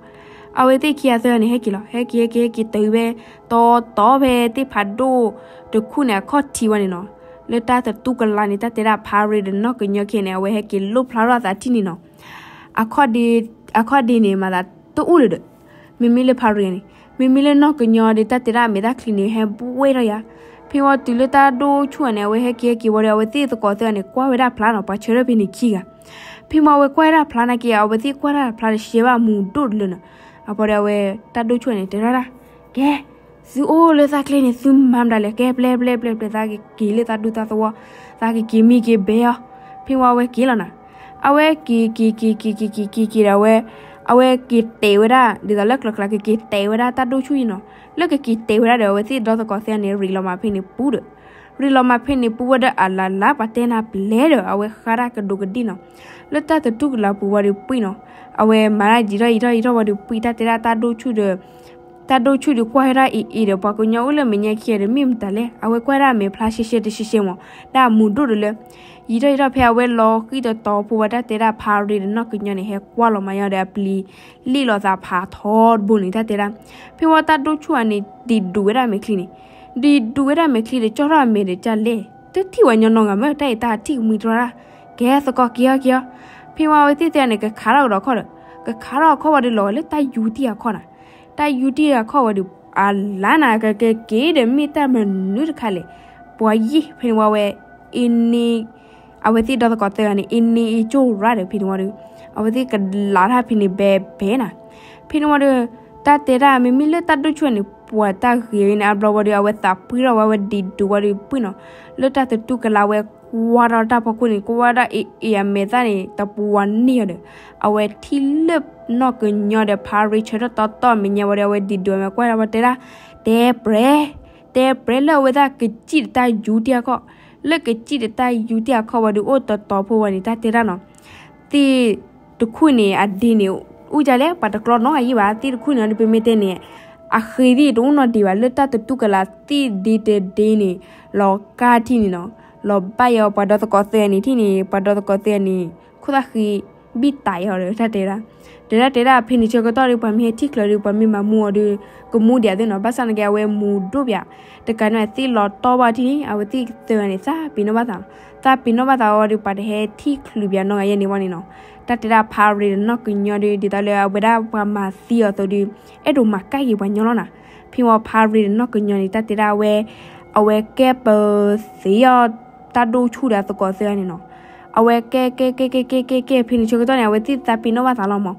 အဝဲသ့ၣ်ခံဂၤသၢဂၤန့ၣ် ဟဲက့ၤလီၤ. ဟဲက့ၤ ဟဲက့ၤ ဟဲက့ၤတုၤဖဲ တီတီဖဲသ့ၣ်ဖးဒိၣ်တခူၣ်န့ၣ် အခီၣ်ထံးဝံၤန့ၣ်နီၤ. လၢတၢ်တတူၢ်ကလာ်န့ၣ် တၢ်တဲဒၣ်ဖါရ့ဒီးနီၢ်ကညီခံဂၤန့ၣ် အဝဲဟဲက့ၤလိၣ်ဖျါထီၣ်အသးထံၣ်န့ၣ်နီၤ. အခီၣ်ဒ့ အခီၣ်ဒ့န့ၣ် မၤသးတအိၣ်လၢၤဒီး မ့မ့ၢ်လၢဖါရ့န့ၣ် မ့မ့ၢ်လၢနီၢ်ကညီဒီး တၢ်တဲဒၣ်အမဲာ်တၢ်ချံန့ၣ် ဟဲဘှဲထီၣ်ယၤ. ဖဲဝံၤတုၤလၢတၢ်ဒိၣ်ဆူၣ်န့ၣ် အဝဲဟဲက့ၤဟဲက့ၤဝံၤဒီး အဝဲသ့ၣ်သကိးသ့ၣ်န့ၣ် ကွၢ်ဝဲဒၣ်ဖျါနီၤ ပှၤဆၢထၢၣ်ဖဲန့ၣ်ခံဂၤ. ဖဲမ့ၢ်အဝဲကွၢ်ဝဲဒၣ်ဖျါနာ်က့ အဝဲသ့ၣ်ကွၢ်ဒၣ်ဖျါတရှဲဘၣ် မူးဒိၣ်တလၢနီၤ. အဖီဒီးအဝဲတၢ်ဒိၣ်ဆူၣ်န့ၣ် တဲထီၣ်ဒၣ်, ကဲ သုအိၣ်လၢသးကျဲန့ၣ် သုမၤမတၤလဲၣ် ကဲ ပျဲ ပျဲ ပျဲ ပျဲ သးကက့ၤလၢသးဒူသးသဝီ, သးကက့ၤမံက့ၤဘဲအီၤ. ဖဲဝံၤအဝဲက့ၤလီၤနီၤ. အဝဲက့ၤ က့ၤ က့ၤ က့ၤ က့ၤ က့ၤ က့ၤဒီးအဝဲ အဝဲက့ၤတဲာ်ဝဲဒၣ် ဒ်သိးလၢကျၢၤကျၢၤ ကက့ၤတဲာ်ဝဲဒၣ်တၢ်ဒိၣ်ဆူၣ်အံၤနီၤ. လၢကက့ၤတဲာ်ဝဲဒၣ်ဒီး အဝဲသ့ၣ်ဒီသကိးသ့ၣ်န့ၣ် ရ့းလီၤမးဖဲန့ၣ်ပူၤဒီး ရ့လီၤမးဖဲန့ၣ် ပူဝဲဒီးအလၢ်လၢ် ပှၤတဲနၤပျဲဒီး အဝဲဃါတၢ်ကဒူးကဒ့ၣ်နီၤ. လၢတၢ်သတူၢ်ကလာ်ပူၤဝံၤဒီးပှ့ၤနီၤ, အဝဲမၤတၢ်ယံာ်ထီၣ်ယံာ်ထီၣ်ယံာ်ထီၣ်ဝံၤဒီးပှ့ၤ တၢ်တဲဒၣ်တၢ်ဒိၣ်ဆူၣ်ဒီး တၢ်ဒိၣ်ဆူၣ်ဒီးကွၢ်ဝဲဒၣ်အ့ၣ်အ့ၣ်ဒီး ပှၤကညီအိၣ်လၢမဲာ်ညါခံဂၤဒီး မ့ၢ်မတၤလဲၣ်, အဝဲကွၢ်ဒၣ်အမဲာ်ဖျါရှဲရှဲတရှဲရှဲမး, ဒၣ်အမူၤဒိၣ်ဒီးလၢ ယံာ်ထီၣ်ယံာ်ထီၣ် ဖဲအဝဲလီၤဃံၢ်တတီၤဖိဝံၤ တၢ်တဲဒၣ်ဖါရ့ဒီးနီၢ်ကညီန့ၣ် ဟဲကွၢ်လီၤမးယီၤဒီး အပျံၤလ့ၣ်လိာ်သးဖးထီတဘိန့ၣ် တၢ်တဲဒၣ်. ဖဲဝံၤတၢ်ဒိၣ်ဆူၣ်ဧါန့ၣ် ဒံးဒူးဝဲဒၣ်မဲာ်ချံန့ၣ်, ဒံးဒူးဝဲဒၣ်မဲာ်ချံဒီး ကၠီထီၣ်အမဲာ်ဒီး ကၢ်လဲၣ် တထံၣ်ဝဲညီနီၢ်ဂၤမ့ၢ် တၢ်အံၤတၢ်ထံၣ်ကမှံတြီတၢ်, ကဲသကိးက့ၤအီၤက့ၤအီၤ. ဖဲဝံၤအဝဲသ့ၣ်တဲန့ၣ် ကခးထီၣ်ကဒီးခီၣ်ဒီး ကခးထီၣ်အခီၣ်ဝံၤဒီး လီၤဂာ်လၢတၢ်ယူၤတံၢ်အခီၣ်နၤ, တၢ်ယူၤတံၢ်အခီၣ်ဝံၤဒီး အလါနၤ ကကဲက့ၤဒီး မ့ၢ်တၢ်မနုၤတခါလဲၣ်. ပှၤယံာ်ဖဲန့ၣ်ဝံၤဝဲ အ့န့ၣ် အဝဲသ့ၣ်ဒီသကိးသၢဂၤန့ၣ် အ့န့ၣ်အ့ကၠိၢ်ရၣ်ဒီး ဖဲန့ၣ်ဝံၤဒီး အဝဲသ့ၣ်ကလးတၢ်ဖဲန့ၣ်ဘဲဘဲနၤ. ဖဲန့ၣ်ဝံၤဒီး တၢ်တဲဒၣ်မ့မ့ၢ်လၢတၢ်ဒိၣ်ဆူၣ်န့ၣ် ပှၤတၢ်ဂ့ၤဝဲန့ၣ် အဘျီဝံၤဒီး အဝဲသးပှ့ၤထီၣ်ဝဲ အဝဲဒံးဒူးဝံၤဒီးပှ့ၤနီၤ, လၢတၢ်သတူၢ်ကလာ်ဝဲကွၢ်ထီၣ်တၢ်ဖီခိၣ်န့ၣ် ကွၢ်ဝဲဒၣ်အ့ၣ်အ့ၣ်အမဲာ်သၣ်န့ၣ် တပှၤန့ၢ်အီၤဒီး အဝဲထံၣ်လၢနီၢ်ကညီဒီး ဖါရ့ဆၢထၢၣ်တီတီမဲာ်ညါဝံၤဒီး အဝဲဒံးဒူးအမဲာ်ကွၢ်ထီၣ်ဝဲတဲဒၣ် တဲပြဲ တဲပြဲလၢအဝဲသ့ၣ်ကစံၣ်ဒီးတၢ်ယူၤတံၢ်အခီၣ်, လၢကစံၣ်ဒီးတၢ်ယူၤတံၢ်အခီၣ်ဝံၤဒီး အိၣ်တတီၤဖိဝံၤန့ၣ် တၢ်တဲဒၣ်နီၤ, သ့ၣ်တခူၣ်န့ၣ် အဒ့န့ၣ် အိၣ်ဒ်လဲၣ် ပှၤတကျီနီတဂၤယံၤဘၣ်, သ့ၣ်တခူၣ်န့ၣ်ဒီး ပမ့ၢ်တဲန့ၣ် အဃ့သ့ၣ်တအိၣ်နီတဒ့ဘၣ်, လၢတၢ်သတူၢ်ကလာ်သ့ၣ်ဒ့တဒ့န့ၣ် လီၤကၢ်ထံၣ်န့ၣ်နီၤ, လီၤဘၣ်ယီၤပှၤဒီသကိးသၢဂၤန့ၣ်ထံၣ်န့ၣ် ပှၤဒီသကိးသၢဂၤန့ၣ် ခိၣ်သၣ်ဃံ ဘံၣ်တၢ်အီၤဒီး တၢ်တဲဒၣ်, ဒီးတၢ်တဲဒၣ်ဖဲန့ၣ်ဆၢကတီၢ်ဒီး ပှၤမ့ၢ်ဟဲထံၣ်ချုးဒီး ပှၤမ့ၢ်မၤမူအီၤဒီး ကမူဒံးအသ့ၣ်နီၤ, ဘၣ်ဆၣ်နာ်က့ အဝဲမူၤဒိၣ်ပၠး, တကးန့ၣ်သ့ၣ်လီၤတီဘၣ်ထံၣ်န့ၣ် အဝဲသ့ၣ်သၢဂၤန့ၣ် သးပ့ၤနီၣ်ဘၣ်သးလီၤ, သးပ့ၤနီၣ်ဘၣ်သးအီၤဒီး ပှၤတဟဲထံၣ်ချုးပၠးနီတဂၤယဲၢ်န့ၣ်ဝံၤန့ၣ်နီၤ, တၢ်တဲဒၣ်ဖါရ့ဒီးနီၢ်ကညီဒီး ဒ်သိးလၢအဝဲဒၣ်ပှၤမၤသံအီၤအသိးဒီး အဲၣ်ဒိးမၤကၢ်က့ၤပှၤညီလီၤနၤ, ဖဲဝံၤဖါရ့ဒီးနီၢ်ကညီန့ၣ် တၢ်တဲဒၣ်ဝဲ အဝဲကဲပသ့အီၤ တၢ်ဒိၣ်ဆူၣ်ဒီးအသကိးသၢဂၤန့ၣ်နီၤ, အဝဲကဲကဲကဲကဲကဲကဲကဲ ဖဲန့ၣ်ဆၢကတီၢ်န့ၣ် အဝဲသ့ၣ်သးပ့ၤနီၣ်ဘၣ်သးလီၤမး,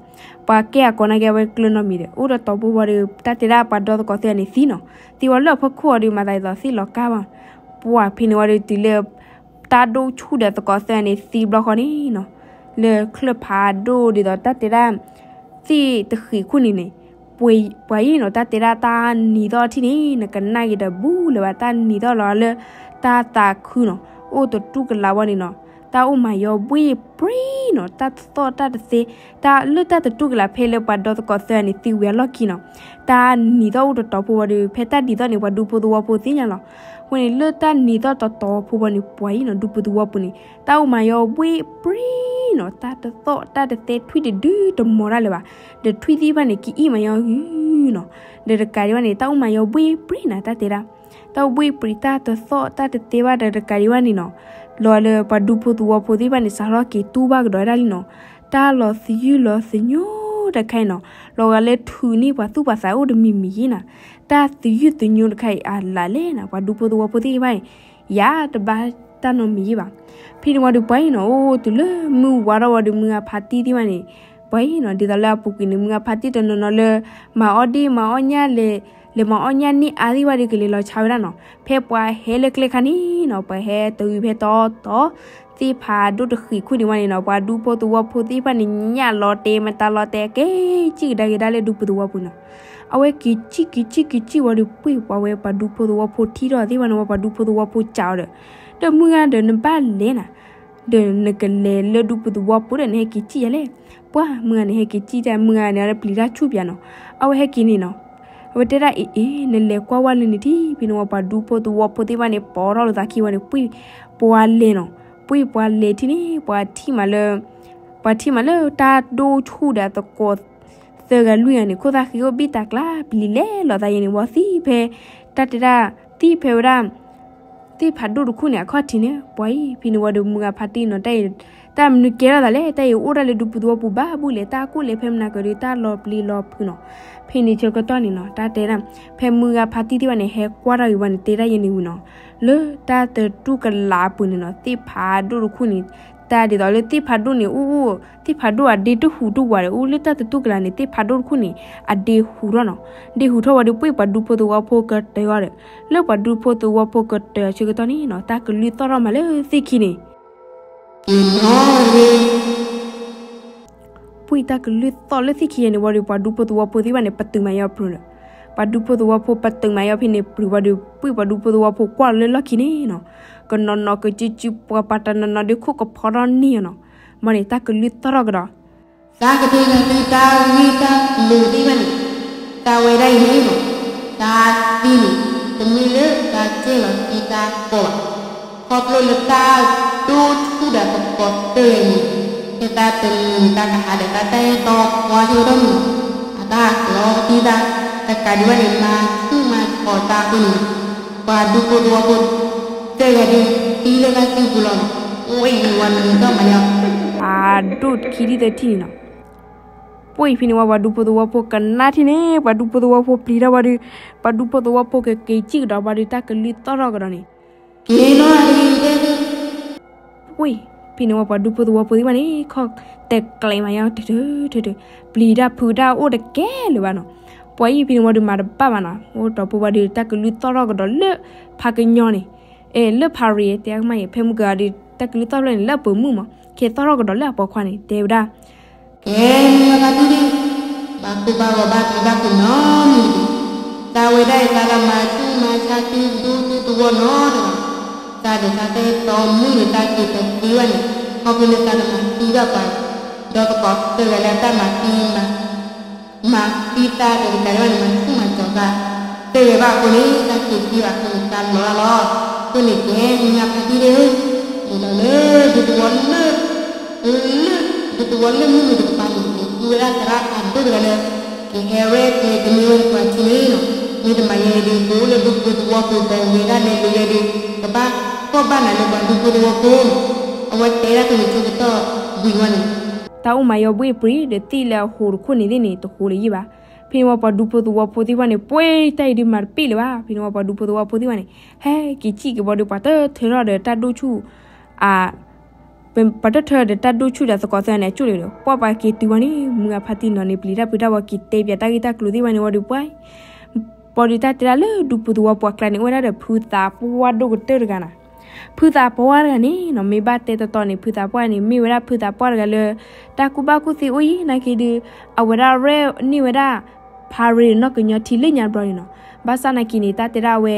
ပှၤကဲအကိးနာ်က့ အဝဲကျၢၤနီတမံၤဒီး အိၣ်တတီၤဖိဝံၤဒီး တၢ်တဲဒၣ်ပှၤဒီသကိးသၢဂၤန့ၣ်သံနီၤ, သံဝံၤလၢအဖီခိၣ်အီၤဒီး မၤသးဒ်သိးသ့ၣ်လီၤကၢ်ဘၣ်, ပှၤဖဲန့ၣ်ဝံၤဒီးတုၤလၢ တၢ်ဒိၣ်ဆူၣ်ဒီးသကိးသၢဂၤန့ၣ်သံဘျီဃီန့ၣ်နီၤ, လၢချၢၣ်ဖးဒိၣ်ဒ်သိးတၢ်တဲဒၣ် သ့ၣ်တဃံးခိၣ်န့ၣ်န့ၣ် ပှၤအံၤနီၤ တၢ်တဲဒၣ်တၢ်နံၤသီၣ်ထံၣ်န့ၣ် နကနၣ်က့ၤတဘူၣ်လၢၤဘၣ်, တၢ်နံၤသီၣ်လီၤလၢတၢ်သးခုနီၤ, အိၣ်သတူၢ်ကလာ်ဝံၤန့ၣ်နီၤ, တၢ်အိၣ်မၤယီၤဘှ့ၣ်ပြံနီၤ, တၢ်တသီၣ်တၢ်တသဲ, တၢ်လၢတၢ်သတူၢ်ကလာ်ဖဲလၢပှၤဒီသကိးသၢဂၤန့ၣ်သံဝံၤအလီၢ်ခံနီၤ, တၢ်နံၤသီၣ်အိၣ်တတီၤဖိဝံၤဒီး ဖဲတၢ်နံၤသီၣ်န့ၣ် ပှၤဒူဖိသဝီဖိသ့ၣ်ညါလီၤ, အဃိန့ၣ် လၢတၢ်နံၤသီၣ်တတီၤဖိဝံၤန့ၣ် ပှၤအံၤနီၤ ဒူဖိသဝီဖိန့ၣ် တၢ်အိၣ်မၤယီၤဘှ့ၣ်ပြံနီၤ, တၢ်တသီၣ်တၢ်တသဲထွံၣ်တဒုတမီၤတၢ်လၢၤဘၣ်, ဒီးထွံၣ်သ့ၣ်တဖၣ်န့ၣ် ကအံၣ်မၤယီၤဂုၤနီၤ, ဒီးတကးဒံးဘၣ်န့ၣ် တၢ်အိၣ်မၤယီၤဘှ့ၣ်ပြံနၤ တၢ်တဲဒၣ်, တၢ်အိၣ်ဘှ့ၣ်ပြံ တၢ်တသီၣ်တၢ်တသဲဘၣ်ဒီးတကးဒံးဘၣ်န့ၣ်နီၤ, လီၤလၢပှၤဒူဖိသဝီဖိသ့ၣ်တဖၣ်န့ၣ် စးထီၣ်က့ၤတူၢ်ဘၣ်ကဒီးဝဲဒၣ်လံနီၤ, တၢ်လီၤသယုၢ်လီၤသညိတခါအံၤနီၤ, လီၤဂာ်လၢထုးန့ၢ်ပှၤသူၣ်ပှၤသးအိၣ်တမံၤမံၤယ့ၢ်နၤ, တၢ်သယုၢ်သညိတခါအံၤ အလၢ်လဲၣ်နၤ ပှၤဒူဖိသဝီဖိသ့ၣ်တဖၣ်န့ၣ် ယၤတဘၣ်တၢ်နီတမံၤယ့ၢ်ဘၣ်. ဖဲန့ၣ်ဝံၤဒီးပှၤအံၤနီၤ အိၣ်တုၤလၢမုၢ်ဝါထီၣ်ဝံၤဒီး မုၢ်ဂၤဖါတံၢ်သ့ၣ်တဖၣ်န့ၣ် ပှၤအံၤနီၤ ဒ်သိးလၢအပူၤကွံာ်န့ၣ် မုၢ်ဂၤဖါတံၢ်တနီၤနီၤလၢ မၤအီၣ်ဒ့ၣ်မၤအီၣ်ညၣ်လဲၤ လဲၤမၤအီၣ်ညၣ်န့ၢ်အါသ့ၣ်တဖၣ်ဒီး ကလဲၤလီၤဆါဝဲဒၣ်နီၤ. ဖဲပှၤဟဲလၢကျဲခါန့ၣ်နီၤ ပှၤဟဲတုၤဖဲတီတီ သ့ၣ်ဖးဒိၣ်တဃံးခိၣ်န့ၣ်ဝံၤန့ၣ်နီၤ ပှၤဒူဖိသဝီဖိသ့ၣ်တဖၣ်န့ၣ် ညၣ်လီၤတဲာ်မတၤလီၤတဲာ် ကဲကံၣ်ကဒါက့ၤဒၣ်လၢဒူဖိသဝီဖိနီၤ. အဝဲက့ၤကံၣ်က့ၤကံၣ်က့ၤကံၣ်ဝံၤဒီး ပှ့ၤပှၤဝဲပှၤဒူဖိသဝီဖိထံၣ်ထီၣ်သ့ၣ်တဖၣ်န့ၣ်ဝံၤ ပှၤဒူဖိသဝီဖိစံးအီၤဒီး ဒီးမုၢ်ဂၤဒီးနဘၣ်လဲၤနၤ ဒီးနကလဲၤလၢဒူဖိသဝီဖိဒီး နဟဲက့ၤကံၣ်ယၤလဲၣ်. ပှၤမုၢ်ဂၤန့ၣ် ဟဲက့ၤကံၣ်တၢ် မုၢ်ဂၤန့ၣ် အပျံၤတၢ်ဆူၣ်ပၠးနီၤ. အဝဲဟဲက့ၤန့ၣ်နီၤ အဝဲတဲဒၣ်အ့ၣ်အ့ၣ် နလဲၤကွၢ်ဝဲလၢန့ၣ်ထံၣ် ဖဲန့ၣ်ဝံၤ ပှၤဒူဖိသဝီဖိသ့ၣ်တဖၣ်န့ၣ် ပိာ်ထီၣ်လိာ်သးခံဝံၤန့ၣ် ပှ့ၤပှၤလဲၤနီၤ. ပှ့ၤပှၤလဲၤထံၣ်န့ၣ် ပှၤထံၣ်မးလၢ ပှၤထံၣ်မးလၢတၢ်ဒိၣ်ဆူၣ်ဒီးသကိးသၢဂၤလွံၢ်ဂၤန့ၣ် ခိၣ်သၣ်ဃံအိၣ်ဘံၣ်တၢ်ကျါ ပျံၤလဲၤလိာ်သးယဲန့ၣ်ဝံၤ သံၣ်ဖဲ တၢ်တဲဒၣ် သံၣ်ဖဲဝဲဒၣ် သ့ၣ်ဖးဒိၣ်တခူၣ်န့ၣ် အခီၣ်ထံးန့ၣ် ပှၤအံၤ ဖဲန့ၣ်ဝံၤဒီး မုၢ်ဂၤဖါတံၢ်နီၤ တၢ်အံၤ တၢ်မနုၤကဲထီၣ်သးလဲၣ် တၢ်အံၤအိၣ်ဒၣ်လၢဒူဖိသဝီပူၤဘၣ်ဘူၣ်လဲၣ် တၢ်ကိၣ်လဲၤဖဲမနၤကဒီး တၢ်လီၤပျံၤလီၤဖုးနီၤ. ဖဲန့ၣ်ဆၢကတီၢ်န့ၣ်နီၤ တၢ်တဲဒၣ် ဖဲမုၢ်ဂၤဖါတံၢ်သ့ၣ်တဖၣ်န့ၣ် ဟဲကွၢ်တၢ်ဂ့ၤဝံၤန့ၣ် တဲဒၣ်ယဲန့ၣ်ဝံၤနီၤ လၢတၢ်သတူၢ်ကလာ်အပူၤန့ၣ်နီၤ သ့ၣ်ဖးဒိၣ်တခူၣ်န့ၣ် တၢ်ဒ်သိးလၢသ့ၣ်ဖးဒိၣ်န့ၣ် အိၣ်အိၣ် သ့ၣ်ဖးဒိၣ်အဒ့တဟူးတဝးဒီး အိၣ်လၢတၢ်သတူၢ်ကလာ်န့ၣ် သ့ၣ်ဖးဒိၣ်တခူၣ်န့ၣ် အဒ့ဟူးထီၣ်နီၤ. ဒ့ဟူးထီၣ်ဝံၤဒီး ပှ့ၤပှၤဒူဖိသဝီဖိကတၢၢ်အီၤဒီး လၢပှၤဒူဖိသဝီဖိကတၢၢ်အဆၢကတီၢ်န့ၣ်နီၤ တၢ်ကလုၢ်သီၣ်ထီၣ်မးလၢသ့ၣ်ခံန့ၣ် ပှ့ၤတၢ်ကလုၢ်သီၣ်လၢသ့ၣ်ခံယဲန့ၣ်ဝံၤဒီး ပှၤဒူဖိသဝီဖိသ့ၣ်တဖၣ်န့ၣ် ပတုာ်မးယီၤပြၢၤဒီး ပှၤဒူဖိသဝီဖိပတုာ်မးယီၤဖဲန့ၣ် ပြံၤဝံၤဒီး ပှ့ၢ်ပှၤဒူဖိသဝီဖိကွၢ်လီၤလၢလီၢ်ခံန့ၣ်နီၤ, ကနီၤနီၤကစုစု ပှၤပှၤတနီၤနီၤဒီး ခိၣ်ကဖီထီၣ်န့ၢ်အီၤနီၤ. မ်န့ၣ်တၢ်ကလုၢ်သီၣ်ထီၣ်ကဒီး သးကတဲနၤသုတၢ်ဂ့ၢ်တၢ်ကျိၤသ့ၣ်တဖၣ်န့ၣ်, သးဝဲဒၣ်အံၤန့ၣ်နီၤ, သးသံန့ၣ် တမ့ၢ်လၢသးကဲလီၤသံသးကီဘၣ်. ခီဖျိလၢတၢ်ဒိၣ်ဆူၣ်ဒီးသကိးသၢဂၤအံၤန့ၣ်, ဖဲသးတနံၤန့ၣ် သးကဟးဒီးသးတၢ်အဲၣ်တီပှၤဆၢကတီၢ်န့ၣ်, အတၢ်ကလီသံသး တကးဒံးဘၣ်န့ၣ် မၤဆူၣ်မၤဆီးသးအဃိန့ၣ်, ပှၤဒူဖိသဝီဖိ သၢဂၤဒုး သံလၢသးစုပူၤလီၤ. အိၣ်အံၤဝဲနံၤဒီးမၤလီၤ အဒိၣ်ခံထံၣ်သၢထံၣ်န့ၣ်နီၤ. ပှ့ၢ်ဖဲန့ၣ်ဝံၤ ပှၤဒူဖိသဝီဖိကနၣ်ထံၣ်န့ၣ် ပှၤဒူဖိသဝီဖိပျံၤထီၣ်ဝံၤဒီး ပှၤဒူဖိသဝီဖိကက့ၤစံၣ်ကဒီးဝံၤဒီး တၢ်ကလုၢ်သီၣ်ထီၣ်ကဒီးန့ၣ် က့ၤလီၤအံၤ ပှ့ၢ်ဖဲန့ၣ်ဝံၤ ပှၤဒူဖိသဝီဖိသ့ၣ်တဖၣ်န့ၣ် ခီၣ်တဲာ်ကျဲမးယီၤ တထၢထၢထၢ, ပျံၤတၢ်ဖုးတၢ်အိၣ်တကဲလၢၤဘၣ်နီၤ. ပှၤအံၤဖဲန့ၣ်ဝံၤဒီးမၤတဘၣ်ဘၣ်နီၤ, အိၣ်ဒီးဖိဝံၤဒီး တၢ်ကလုၢ်သီၣ်ထီၣ်ကဒီးလၢဖးကညီန့ၣ်, အဲ လၢဖးရ့ၤတဲအကမၣ်အံၤ ဖဲမုၢ်ကဂၤဒီး တၢ်ကလုၢ်သီၣ်ထီၣ်န့ၣ် လၢအပၢၤမုၣ်မး ကဲသီၣ်ထီၣ်ကဒီးလၢအပိာ်ခွါန့ၣ် တဲဝဲဒၣ် ကဲမုၢ်ဂၤဖါတံၢ်ဒုး, ဘၣ်ကိၢ်ဘၣ်ဂီၤဘၣ်ပျံၤဘၣ်ဖုးနီတမံၤတဂ့ၤ. သးဝဲဒၣ်အံၤ သးလၢမၤဆူၣ်မၤဆါသုဒူသုသဝီနီတဂၤ, သးဒီးသးတအဲၣ်တီမုၣ်ဒီးသးက့ၤတသ့ဘၣ်န့ၣ်, ခီဖျိလၢသးတမၤသံဘၣ်ပှၤ, ဒီးသကိးသၢဂၤလၢအတၢ်မၤသံ မၤသံသးဒီးတကးဒံးဘၣ်န့ၣ် မၤဆူၣ်မၤစီၤသး သၢဂၤဘၣ်အဃိန့ၣ် သးက့ၤတသ့ဘၣ်အဃိန့ၣ် သးလီၤတၢ်လီၤ. အဃိန့ၣ်ကဲမုၢ်ဂၤဖါတံၢ်ဒုး, ဒ်သိးလၢဒူသဝီလၢ လၢ ဒူသဝီလၢမုၢ်နုာ်တကပၤန့ၣ် ကသူဝဲဒၣ်သရၣ်ဖးဒိၣ်တဂၤလၢ ကဟဲရဲၣ်ကျဲၤကန့ၢ်ဝဲဒၣ်ပှၤထံန့ၣ်နီၤ, မ့ၢ်တမၤယဲအံၤဒီး ကအိၣ်လၢဒူသဝီပူၤဒီးဂဲၤဒၣ်လဲာ်လၢယဲဒုး ကဘၣ်ကီၢ်ဘၣ်နၤလၢပှၤဒူဖိသဝီဖိနီၤ, အဝဲတဲဒၣ်ဖဲန့ၣ်ဆၢကတီၢ်ဝံၤဝဲန့ၣ် တၢ်အိၣ်မၤယီၤဘှ့ၣ်ပြံၤ ဒီးသ့ၣ်လၢအဟိးတခိၣ်န့ၣ်သ့ၣ်န့ၣ် တဟိးလၢၤယံၣ်ဘၣ်. ဖဲန့ၣ်ဝံၤပှၤဒူဖိသဝီဖိသ့ၣ်တဖၣ်န့ၣ် ပှ့ၢ်တၢ်အံၤဒုးမၤတပ့ၣ်လၢၤဘၣ်. ဖဲန့ၣ်ဝံၤပှၤဒူဖိသဝီဖိသ့ၣ်တဖၣ်န့ၣ် ဟဲက့ၤစံၣ်က့ၤဝံၤဒီး ပှၤတထၢထၢဒီးတၢ်ဒိၣ်ဆူၣ် အ ပှၤတထၢဒီးတၢ်ဒိၣ်ဆူၣ်ဒီးသကိးသၢဂၤန့ၣ် အကၠိၣ်လီၤဒီး ပှၢ်ပှၤက့ၤတုၤဝဲန့ၣ် မုၢ်ဂၤဖါတံၢ်နီၤန့ၣ် ပျံၤတၢ်ဖုးတၢ်ဝံၤက့ၤတဲပၠးတၢ်ဂ့ၢ်တၢ်ကျိၤသ့ၣ်တဖၣ်န့ၣ်ဝံၤဒီးပှၤ ပှၤဒီးတၢ်တဲဒၣ်လၢဒူဖိသဝီဖိအကျါန့ၣ် အိၣ်ဝဲဒၣ်ဒီးဖုသးပှၢ်ဒိၣ်ကတၢၢ်တဂၤနီၤ. ဖုသးပှၢ်တဂၤန့ၣ်နီၤ မ့ၢ်ဘၣ်တဲတီတီန့ၣ် ဖုသးပှၢ်န့ၣ် မ့ၢ်ဝဲဒၣ်ဖုသးပှၢ်တဂၤလၢ တၢ်ကူၣ်ဘၣ်ကူၣ်သ့အိၣ်အံၤ နာ်က့ဒုး အဝဲဒၣ်ရဲၣ်န့ၢ်ဝဲဒၣ် ဖါရ့ၤနီၣ်ကညီထံလၢညါတဘျီန့ၣ်နီၤ. ဘၣ်ဆၣ်နာ်က့န့ၣ် တၢ်တဲဒၣ်အဝဲ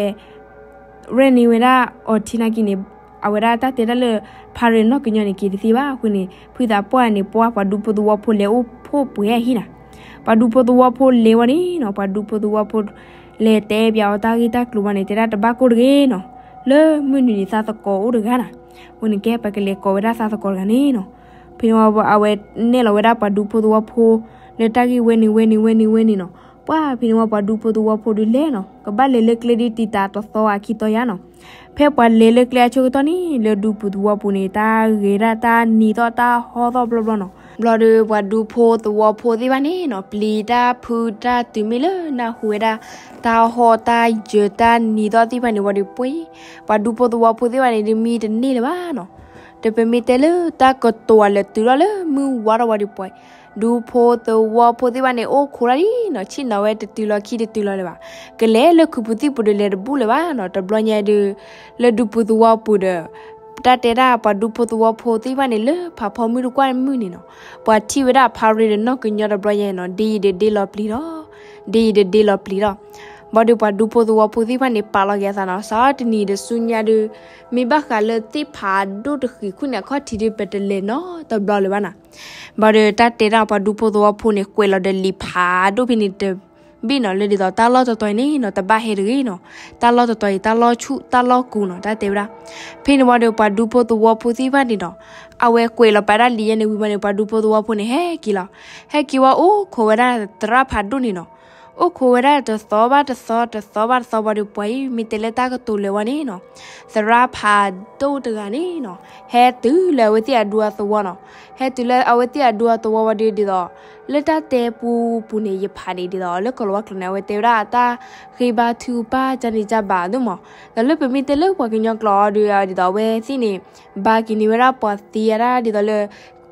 ရဲၣ်န့ၢ်ဝဲဒၣ်အီၤထံနာ်က့န့ၣ် အဝဲဒၣ်တၢ်တဲဒၣ်လၢ ဖါရ့ၤနီၣ်ကညီန့ၣ် က့ၤတသ့ဘၣ်အဃိန့ၣ် ဖုသးပှၢ်န့ၣ် ပှၤပှၤဒူဖိသဝီဖိလဲၤအိၣ်ဖှိၣ်ပှဲၤအဟံၣ်နီၤ. ပှၤဒူဖိသဝီဖိလဲၤဝဲန့ၣ်နီၤ ပှၤဒူဖိသဝီဖိ လဲၤတဲပၠးအီၤတၢ်ဂ့ၢ်တၢ်ကျိၤဝဲန့ၣ် တဲဒၣ်တဘၣ်ကိၢ်တဂ့ၤနီၤ. လၢမုၢ်နုာ်န့ၣ်သးသကိးအိၣ်တဂၤနီၤ. အဃိန့ၣ်ကဲပကလဲၤကိးဝဲဒၣ်သးသကိးတဂၤန့ၣ်နီၤ. ဖဲန့ၣ်ဝံၤအဝဲနဲၣ်လီၤဝဲဒၣ်ပှၤဒူဖိသဝီဖိ လၢတၢ်ဂ့ၢ်ဝဲန့ၣ်ဝဲန့ၣ်ဝဲန့ၣ်ဝဲန့ၣ်နီၤ. ပှၢ်ဖဲန့ၣ်ဝံၤပှၤဒူဖိသဝီဖိဒုးလဲၤနီၤ ကဘၣ်လဲၤလၢကျဲဒုးတံာ်တာ်တသီအခံသီယါနီၤ. ဖဲပှၤလဲၤလၢကျဲအဆၢကတီၢ်န့ၣ် လၢဒူပူၤသဝီပူၤန့ၣ် တၢ်ဂဲၤဒၣ်တၢ်နံၤသီၣ်တၢ်ဟီၣ်သီၣ်ဘျီဘျီနီၤ. ဘျီဒီးပှၤဒူဖိသဝီဖိသ့ၣ်တဖၣ်န့ၣ်နီၤ ပျံၤတၢ်ဖုးတၢ်တုၤမ့ၢ်လၢနၢ်ဟူဝဲဒၣ် တၢ်ဟီၣ်တၢ်ယၢၤတၢ်နံၤသီၣ်သ့ၣ်တဖၣ်န့ၣ်ဝံၤဒီးပှ့ၢ် ပှၤဒူဖိသဝီဖိသ့ၣ်တဖၣ်န့ၣ်ဒုးမံတန့ၢ်လၢၤဘၣ်နီၤ. ဒီးပမ့ၢ်တဲလၢတၢ်ကတိၤအလၢာ်တုၤထီၣ်လၢမုၢ်ဝါထီၣ်ဝံၤဒီးပှ့ၢ် ဒူဖိသဝီဖိသ့ၣ်တဖၣ်န့ၣ် အိၣ်ခိးတၢ်လံနီၤ ဆ့ၣ်နီၤဝဲတတုၤလီၤခံတတုၤလီၤလၢၤဘၣ်. ကလဲၤလၢခုးပူၤသံၣ်ပူၤဒီးလဲၤတဘူၣ်လၢၤဘၣ်နီၤ. တဘျီညါဒုး လၢဒူပူၤသဝီပူၤဒီး တၢ်တဲဒၣ်ပှၤဒူဖိသဝီဖိသ့ၣ်တဖၣ်န့ၣ် လၢဖးဖီမုၢ်တကွၢ်မုၢ်န့ၣ်နီၤ ပှၤထံၣ်ဝဲဒၣ်ဖါရ့ၤဒီးနီၣ်ကညီတဘျီညါနီၤ ဒ်အံၤဒီးဒ့လီၤပျံၤလီၤ ဒ်အံၤဒီးဒ့လီၤပျံၤလီၤ. ဘျီဒီးပှၤဒူဖိသဝီဖိသ့ၣ်တဖၣ်န့ၣ် ပာ်လီၤက့ၤအသးနီၤ စးထီၣ်တနံၤဒီးဆူညါဒုး မ့ၢ်ဘၣ်ဃးလၢသ့ၣ်ဖးဒိၣ်တဃံးခိၣ်န့ၣ် အခီၣ်ထံးဒုး ပတလဲၤနီတဘျီလၢၤဘၣ်နီၤ. ဘျီဒီးတၢ်တဲဒၣ်ပှၤဒူဖိသဝီဖိန့ၣ် ကွဲးလီၤဒီးလံာ်ဖးဒိၣ်ဖဲန့ၣ်တဘ့ၣ်နီၤ လၢဒ်သိးတၢ်လီၢ်တတီၤအံၤန့ၣ်နီၤ တဘၣ်ဟဲတဂ့ၤနီၤ. တၢ်လီၢ်တတီၤအံၤ တၢ်လီၢ်ဆူၣ်တၢ်လီၢ်ကူၤနီၤ တၢ်တဲဝဲဒၣ်. ဖဲန့ၣ်ဝံၤဒီးပှၤဒူဖိသဝီဖိသ့ၣ်တဖၣ်န့ၣ်နီၤ အဝဲကွဲးလီၤပာ်ဒၣ်လံာ်ယဲန့ၣ်ဝံၤဘၣ်န့ၣ် ပှၤဒူဖိသဝီဖိန့ၣ် ဟဲက့ၤလီၤ. ဟဲက့ၤဝံၤအိၣ်ခိးဝဲဒၣ်သရၣ်ဖးဒိၣ်န့ၣ်နီၤ အိၣ်ခိးဝဲဒၣ်တသီဘၣ်တသီ တသီဘၣ်တသီဝံၤဒီးပှၤအံၤ မ့ၢ်တဲလၢတၢ်ကတိၤလၢၤဝဲန့ၣ်နီၤ သရၣ်ဖးဒိၣ်တဂၤန့ၣ်နီၤ ဟဲတုၤလၢအဝဲသ့ၣ်အဒူအသဝီနီၤ. ဟဲတုၤလၢအဝဲသ့ၣ်အဒူအသဝီဝံၤဒီး ဒ်သိး လၢတၢ်တဲပူပူၤန့ၣ် ယဖးန့ၣ် ဒ်သိးလၢကီၢ်လီၤဝါကျိာ်န့ၣ် အဝဲတဲဝဲဒၣ်တၢ်ဃ့ဘါထုကဖၣ် ကန့ၣ်ကဘၣ်ဒိၣ်မး. ဒီးလၢပမ့ၢ်တဲလၢပှၤကညီကျိာ်အီၤဒီး ဒ်သိးအဝဲသ့ၣ်န့ၣ် ဘါက့ၤန့ၢ်ဝဲဒၣ်ပှၤသံအတၢ် ဒ်သိးလၢ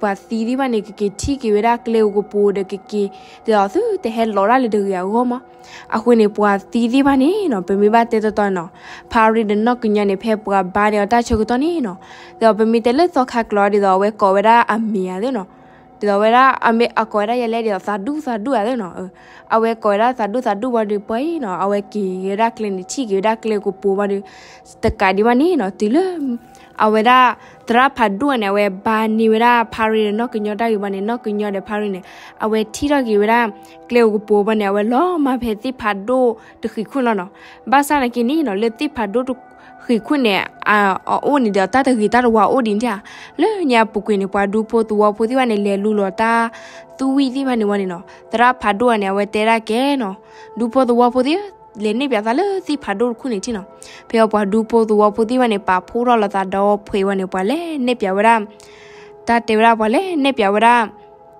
ပှၤသံသ့ၣ်တဖၣ်န့ၣ် ကက့ၤထံၣ်က့ၤဝဲဒၣ်ကျဲဧိၤကပူၤဒီးကက့ၤ ဒ်သိးသုတဟဲလီၤတၢ်လၢတဂ့ၤအဂီၢ်မး. အဃိန့ၣ် ပှၤသံသ့ၣ်တဖၣ်န့ၣ်နီၤ ပမ့ၢ်ဘၣ်တဲတီတီနီၤ ဖါရ့ၤဒီးနီၣ်ကညီန့ၣ် ဖဲပှၤဘါန့ၢ်အီၤတၢ်ဆၢကတီၢ်န့ၣ်နီၤ ဒီးပမ့ၢ်တဲလၢသီခါကျိာ်ဒ်သိးအဝဲကိးဝဲဒၣ်အမံၤဧါသ့ၣ်နီၤ ဒ်သိးဝဲဒၣ် အမ့ၢ်အကိးဝဲဒၣ်ယဲလဲၣ်ဒ်သိး သးဒူၣ်သးဒူၣ်ဧါသ့နီၤ. အဝဲကိးဝဲဒၣ်သးဒူၣ်သးဒူၣ်ဝံၤဒီး ပှၤအံၤနီၤ အဝဲက့ၤက့ၤဝဲဒၣ်ကျဲန့ၣ် ထံၣ်က့ၤဝဲဒၣ်ကျဲကပူၤဝံၤဒီး တကးဒံးဘၣ်န့ၣ်နီၤ တုၤလၢ အဝဲဒၣ် သရၣ်ဖးဒိၣ်န့ၣ် အဝဲဘါန့ၢ်ဝဲဒၣ်ဖါရ့ဒီးနီၢ်ကညီတၢ်ဂ့ၢ်ဘၣ်န့ၣ် နီၢ်ကညီဒီးဖါရ့န့ၣ် အဝဲထံၣ်ထီၣ်က့ၤဝဲဒၣ် ကျဲကပူၤဝံၤန့ၣ် အဝဲလီၤမၢ်ဖဲသ့ၣ်ဖးဒိၣ်တဃံးခိၣ်လီၤနီၤ. ဘၣ်ဆၣ်သနာ်က့န့ၣ်နီၤ လၢသ့ၣ်ဖးဒိၣ်တဃံးခိၣ်န့ၣ် အအိၣ်န့ၣ်ဒီး တၢ်တဂ့ၤတၢ်တဝါအိၣ်ဒံးန့ၣ်ဧါ. လၢညါပူၤကွံာ်န့ၣ် ပှၤဒူဖိသဝီဖိသ့ၣ်တဖၣ်န့ၣ် လဲၤလူလီၤတၢ်သူဝံၣ်သ့ၣ်တဖၣ်န့ၣ်ဝံၤန့ၣ်နီၤ သရၣ်ဖးဒိၣ်ဧါန့ၣ် အဝဲတဲဒၣ်ကဲနီၤ ဒူဖိသဝီဖိသ့ၣ်ဧၢ လဲၤနဲၣ်ပၠးသးလၢသ့ၣ်ဖးဒိၣ်တခိၣ်န့ၣ်ထံၣ်နီၤ. ဖဲအပှၤဒူဖိသဝီဖိသ့ၣ်တဖၣ်န့ၣ် ပာ်ဖှိၣ်ထီၣ်လိာ်သးဒီးဖှဲးဝံၤန့ၣ် ပှၤလဲၤနဲၣ်ပၠးဝဲဒၣ် တၢ်တဲဝဲဒၣ်ပှၤလဲၤနဲၣ်ပၠးဝဲဒၣ်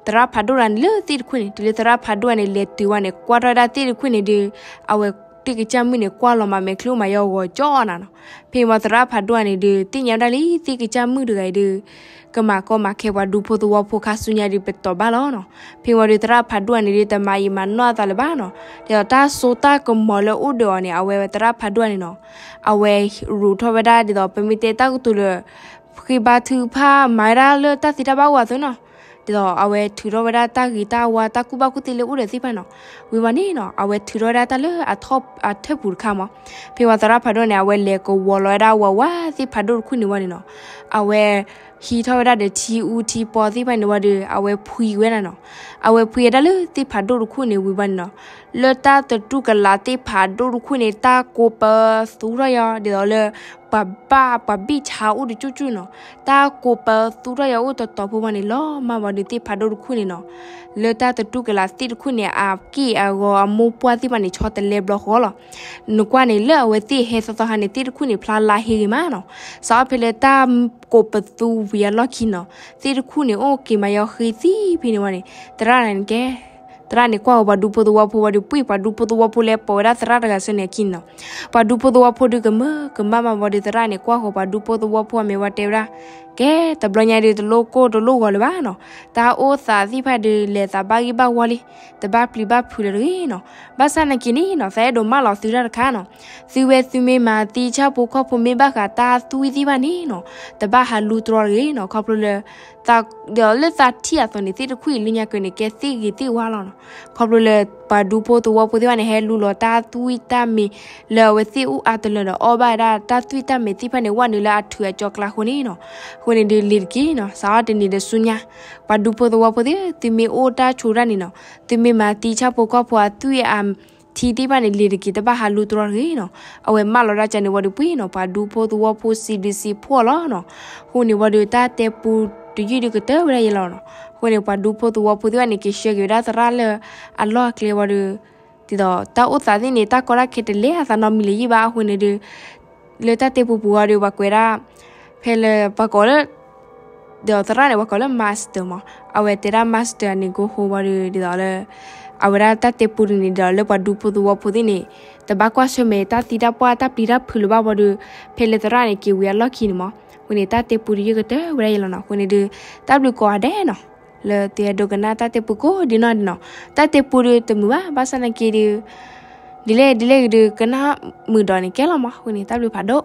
သရၣ်ဖးဒိၣ်တဂၤန့ၣ်လၢသ့ၣ်တခိၣ်န့ၣ် တုၤလၢသရၣ်ဖးဒိၣ်တဂၤန့ၣ် လဲၤတုၤဝံၤန့ၣ် ကွၢ်ထီၣ်ဝဲဒၣ်သ့ၣ်တခိၣ်န့ၣ်ဒီး အဝဲသ့ၣ်ကစၢ်မုၣ်န့ၣ် ကွၢ်လီၤမးမဲာ်ချံအိၣ်မးယီၤဂီၤကၠီနၤနီၤ. ဖဲဝံၤသရၣ်ဖးဒိၣ်တဂၤန့ၣ်ဒီး သ့ၣ်ညါဝဲဒၣ်လံ သ့ၣ်ကစၢ်မုၣ်တဂၤအံၤဒီး ကမၤကီမၤခဲပှၤဒူဖိသဝီဖိခါဆူညါဒီးပတီၢ်ဘၣ်လီၤနီၤ. ဖဲဝံၤဒီးသရၣ်ဖးဒိၣ်တဂၤန့ၣ်ဒီး တမၤယံာ်မၤနီၢ်အသးလၢၤဘၣ်နီၤ. ဒ်သိးတၢ်စိတၢ်ကမီၤလၢအိၣ်ဒီးအီၤန့ၣ် အဝဲသရၣ်ဖးဒိၣ်တဂၤန့ၣ်နီၤ အဝဲရူးထီၣ်ဝဲဒၣ်ဒ်သိး ပမ့ၢ်တဲတၢ်ကတိၤလၢ ဃ့ဘါထုကဖၣ် မၤဝဲဒၣ်လၢတၢ်သ့တၢ်ဘၣ်အိၣ်အသိးနီၤ. ဒ်သိးအဝဲထုးထီၣ်ဝဲဒၣ်တၢ်ဂ့ၤတၢ်ဝါ တၢ်ကူၣ်ဘၣ်ကူၣ်သ့လၢအိၣ်ဒီးသ့ၣ်တဖၣ်နီၤ. ဝံၤဝံၤန့ၣ်နီၤ အဝဲထုးထီၣ်ဝဲဒၣ်တၢ်လၢအထၢၣ်ပူၤတခါမး. ဖဲဝံၤသရၣ်ဖးဒိၣ်န့ၣ် အဝဲလဲၤကဝီၤလီၤဝဲဒၣ်ဝးဝးသ့ၣ်ဖးဒိၣ်တခိၣ်န့ၣ်ဝံၤန့ၣ်နီၤ အဝဲဟံးထီၣ်ဝဲဒၣ်ဒီး ထံအူထံပီသ့ၣ်တဖၣ်န့ၣ်ဝံၤဒီး အဝဲဖှံဝဲဒၣ်နီၤ. အဝဲဖှံဝဲဒၣ်လၢသ့ၣ်ဖးဒိၣ်တခိၣ်န့ၣ်ဝံၤဘၣ်န့ၣ်နီၤ လၢတၢ်တတူၢ်ကလာ်သ့ၣ်ဖးဒိၣ်တခိၣ်န့ၣ် တၢ်ကိးပသူထီၣ်ယီၤ ဒ်သိးလၢ ပှၤဘၣ်ပှၤဘံၣ်ဆါအိၣ်တကၠူၣ်ကၠူၣ်နီၤ. တၢ်ကိးပသူထီၣ်ယီၤအိၣ်တတီၤဖိဝံၤန့ၣ် လီၤမၢ်ဝံၤဒီးသ့ၣ်ဖးဒိၣ်တခိၣ်န့ၣ်နီၤ လၢတၢ်တတူၢ်ကလာ်သ့ၣ်တခိၣ်န့ၣ် အက့ၢ်အဂီၤအမိၢ်ပှၢ်သ့ၣ်တဖၣ်န့ၣ် ဆီတလဲဘျီဃီလီၤ. နကွၢ်န့ၣ် လၢအဝဲသ့ၣ်ဟဲသီသီခါန့ၣ် သ့ၣ်တခိၣ်န့ၣ် ဖျါလါဟ့ဂ့ၤမးနီၤ. စးထီၣ်ဖဲလၢတၢ်ကိးပသူဝံၤအလီၢ်ခံနီၤ သ့ၣ်တခိၣ်န့ၣ် အိၣ်က့ၤမးယီၤဃ့သံဖဲန့ၣ်ဝံၤန့ၣ် သရၣ်န့ၣ်ကဲ သရၣ်န့ၣ်ကွၢ်ဃီၤပှၤဒူဖိသဝီဖိဝံၤဒီး ပှ့ၤပှၤဒူဖိသဝီဖိလဲၤပိာ်ဝဲဒၣ်သရၣ်တဂၤဆၢန့ၣ်အခံန့ၣ်နီၤ. ပှၤဒူဖိသဝီဖိဒီးကမၢကမၣ်မးဝံၤဒီး သရၣ်န့ၣ်ကွၢ်ဃီၤပှၤဒူဖိသဝီဖိအမဲာ်ဝံၤတဲဝဲဒၣ် ကဲ တဘျီညါဒီး တလိၣ်ကိၢ်တလိၣ်ဂီၤလၢၤဘၣ်နီၤ. တၢ်အိၣ်သးသ့ၣ်တဖၣ်ဒီး လဲၤသးဘၣ်ဂ့ၢ်ဘၣ်ဝီလံ. တဘၣ်ပျံၤဘၣ်ဖုးလၢၤတဂ့ၤနီၤ. ဘၣ်ဆၣ်သနာ်က့န့ၣ်နီၤ သးအဲၣ်ဒိးမၢလီၤသုတၢ်တခါနီၤ. သုဝဲသုမ့ၢ်မၤသံဆၣ်ဖိကီၢ်ဖိမ့ၢ်ဘၣ်ဃးတၢ်သူဝံၣ်သ့ၣ်တဖၣ်န့ၣ်နီၤ တဘၣ်ဟးလူတြီတဂ့ၤနီၤ. ခီဖျိလၢ ဒီးလၢသးထံၣ်အသိးန့ၣ် သ့ၣ်တခိၣ်အံၤလၢညါက့ၤန့ၣ် ကဲသ့ၣ်ဂ့ၤသ့ၣ်ဝါလီၤနီၤ. ခီဖျိလၢ ပှၤဒူဖိသဝီဖိသ့ၣ်တဖၣ်န့ၣ် ဟဲလူလီၤတၢ်သူဝံၣ်တၢ်မ့ၤ လၢအဝဲသ့ၣ်အူအါတလၢာ်ဒီးအီၣ်ဘၣ်ဝဲဒၣ်တၢ်သူၣ်တၢ်မ့ၤသ့ၣ်တဖၣ်န့ၣ် ဝဲနုာ်လၢအထုးအကၠီကျါအဃိန့ၣ်နီၤ. အဃိန့ၣ်ဒီးလံၤတက့ၢ်နီၤ စးထီၣ်တနံၤဒီးဆူညါ ပှၤဒူဖိသဝီဖိသ့ၣ် သုမ့ၢ်အိၣ်တၢ်ဆိးတၢ်န့ၣ်နီၤ သုမ့ၢ်မၤသံဆၣ်ဖိကီၢ်ဖိအသွံၣ်အထံသ့ၣ်တဖၣ်န့ၣ် လံၤတက့ၢ် တဘၣ်ဟးလူတြီတဂ့ၤနီၤ. အဝဲမၢလီၤဒၣ်ကန့ၣ်ဝံၤဒီးပှ့ၤနီၤ ပှၤဒူဖိသဝီဖိစံးဘျုးစံးဖှိၣ်လီၤနီၤ. အဃိန့ၣ်ဝံၤဒီးတၢ်တဲပူတယုၢ်ဒုးကတၢၢ်ဝဲဒၣ်ယဲလီၤနီၤ. အဃိန့ၣ် ပှၤဒူဖိသဝီဖိသ့ၣ်တဖၣ်န့ၣ် ကဆှၢက့ၤဝဲဒၣ်သရၣ်လၢအလီၢ်အကျဲဝံၤဒီး ဒ်သိးတၢ်အိၣ်သးသ့ၣ်န့ၣ် တၢ်ကီတၢ်ခဲတလဲအသးနီတမံၤလၢၤယံၣ်ဘၣ်အဃိန့ၣ်ဒီး လၢတၢ်တဲပူပူၤဝံၤဒီး ပှၤကွဲးဒၣ် ဖဲလၢပှၤကိးလၢ ဒီးသရၣ်န့ၣ် ပှၤကိးလၢ master မး အဝဲတဲဒၣ် master န့ၣ်ကိးဃိဝံၤဒီး ဒ်သိးလၢ အဝဲဒၣ်တၢ်တဲပူတန့ၣ်ဒီး လၢပှၤဒူဖိသဝီဖိသ့ၣ်န့ၣ် တဘၣ်ကွၢ်ဆၢၣ်မဲာ်တၢ်သံတၢ်ပှၢ်တၢ်ပျံၤတၢ်ဖုးလၢၤဘၣ်ဝံၤဒီး ဖဲလၢသရၣ်န့ၣ်က့ၤဝံၤအလီၢ်ခံန့ၣ်မး အဃိန့ၣ် တၢ်တဲပူတယုၢ်ကတၢၢ်ဝဲဒၣ်ယဲလီၤနီၤ. အဃိန့ၣ်ဒီး တၢ်ဘျုးကိးဂၤဒဲးနီၤ လၢသုအဲၣ်ဒိးကနၣ်တၢ်တဲပူကိးဒ်နီၢ်ဒဲးနီၤ. တၢ်တဲပူဒီးတမုာ်ဘၣ် ဘၣ်ဆၣ်သနာ်က့ဒီး ဒ်လဲၣ်ဒ်လဲၣ်ဂ့ၤဒီး ကနၣ်မုာ်ဒီးန့ၣ်ကဲလီၤမး. အဃိန့ၣ် တၢ်ဘျုးဖးဒိၣ်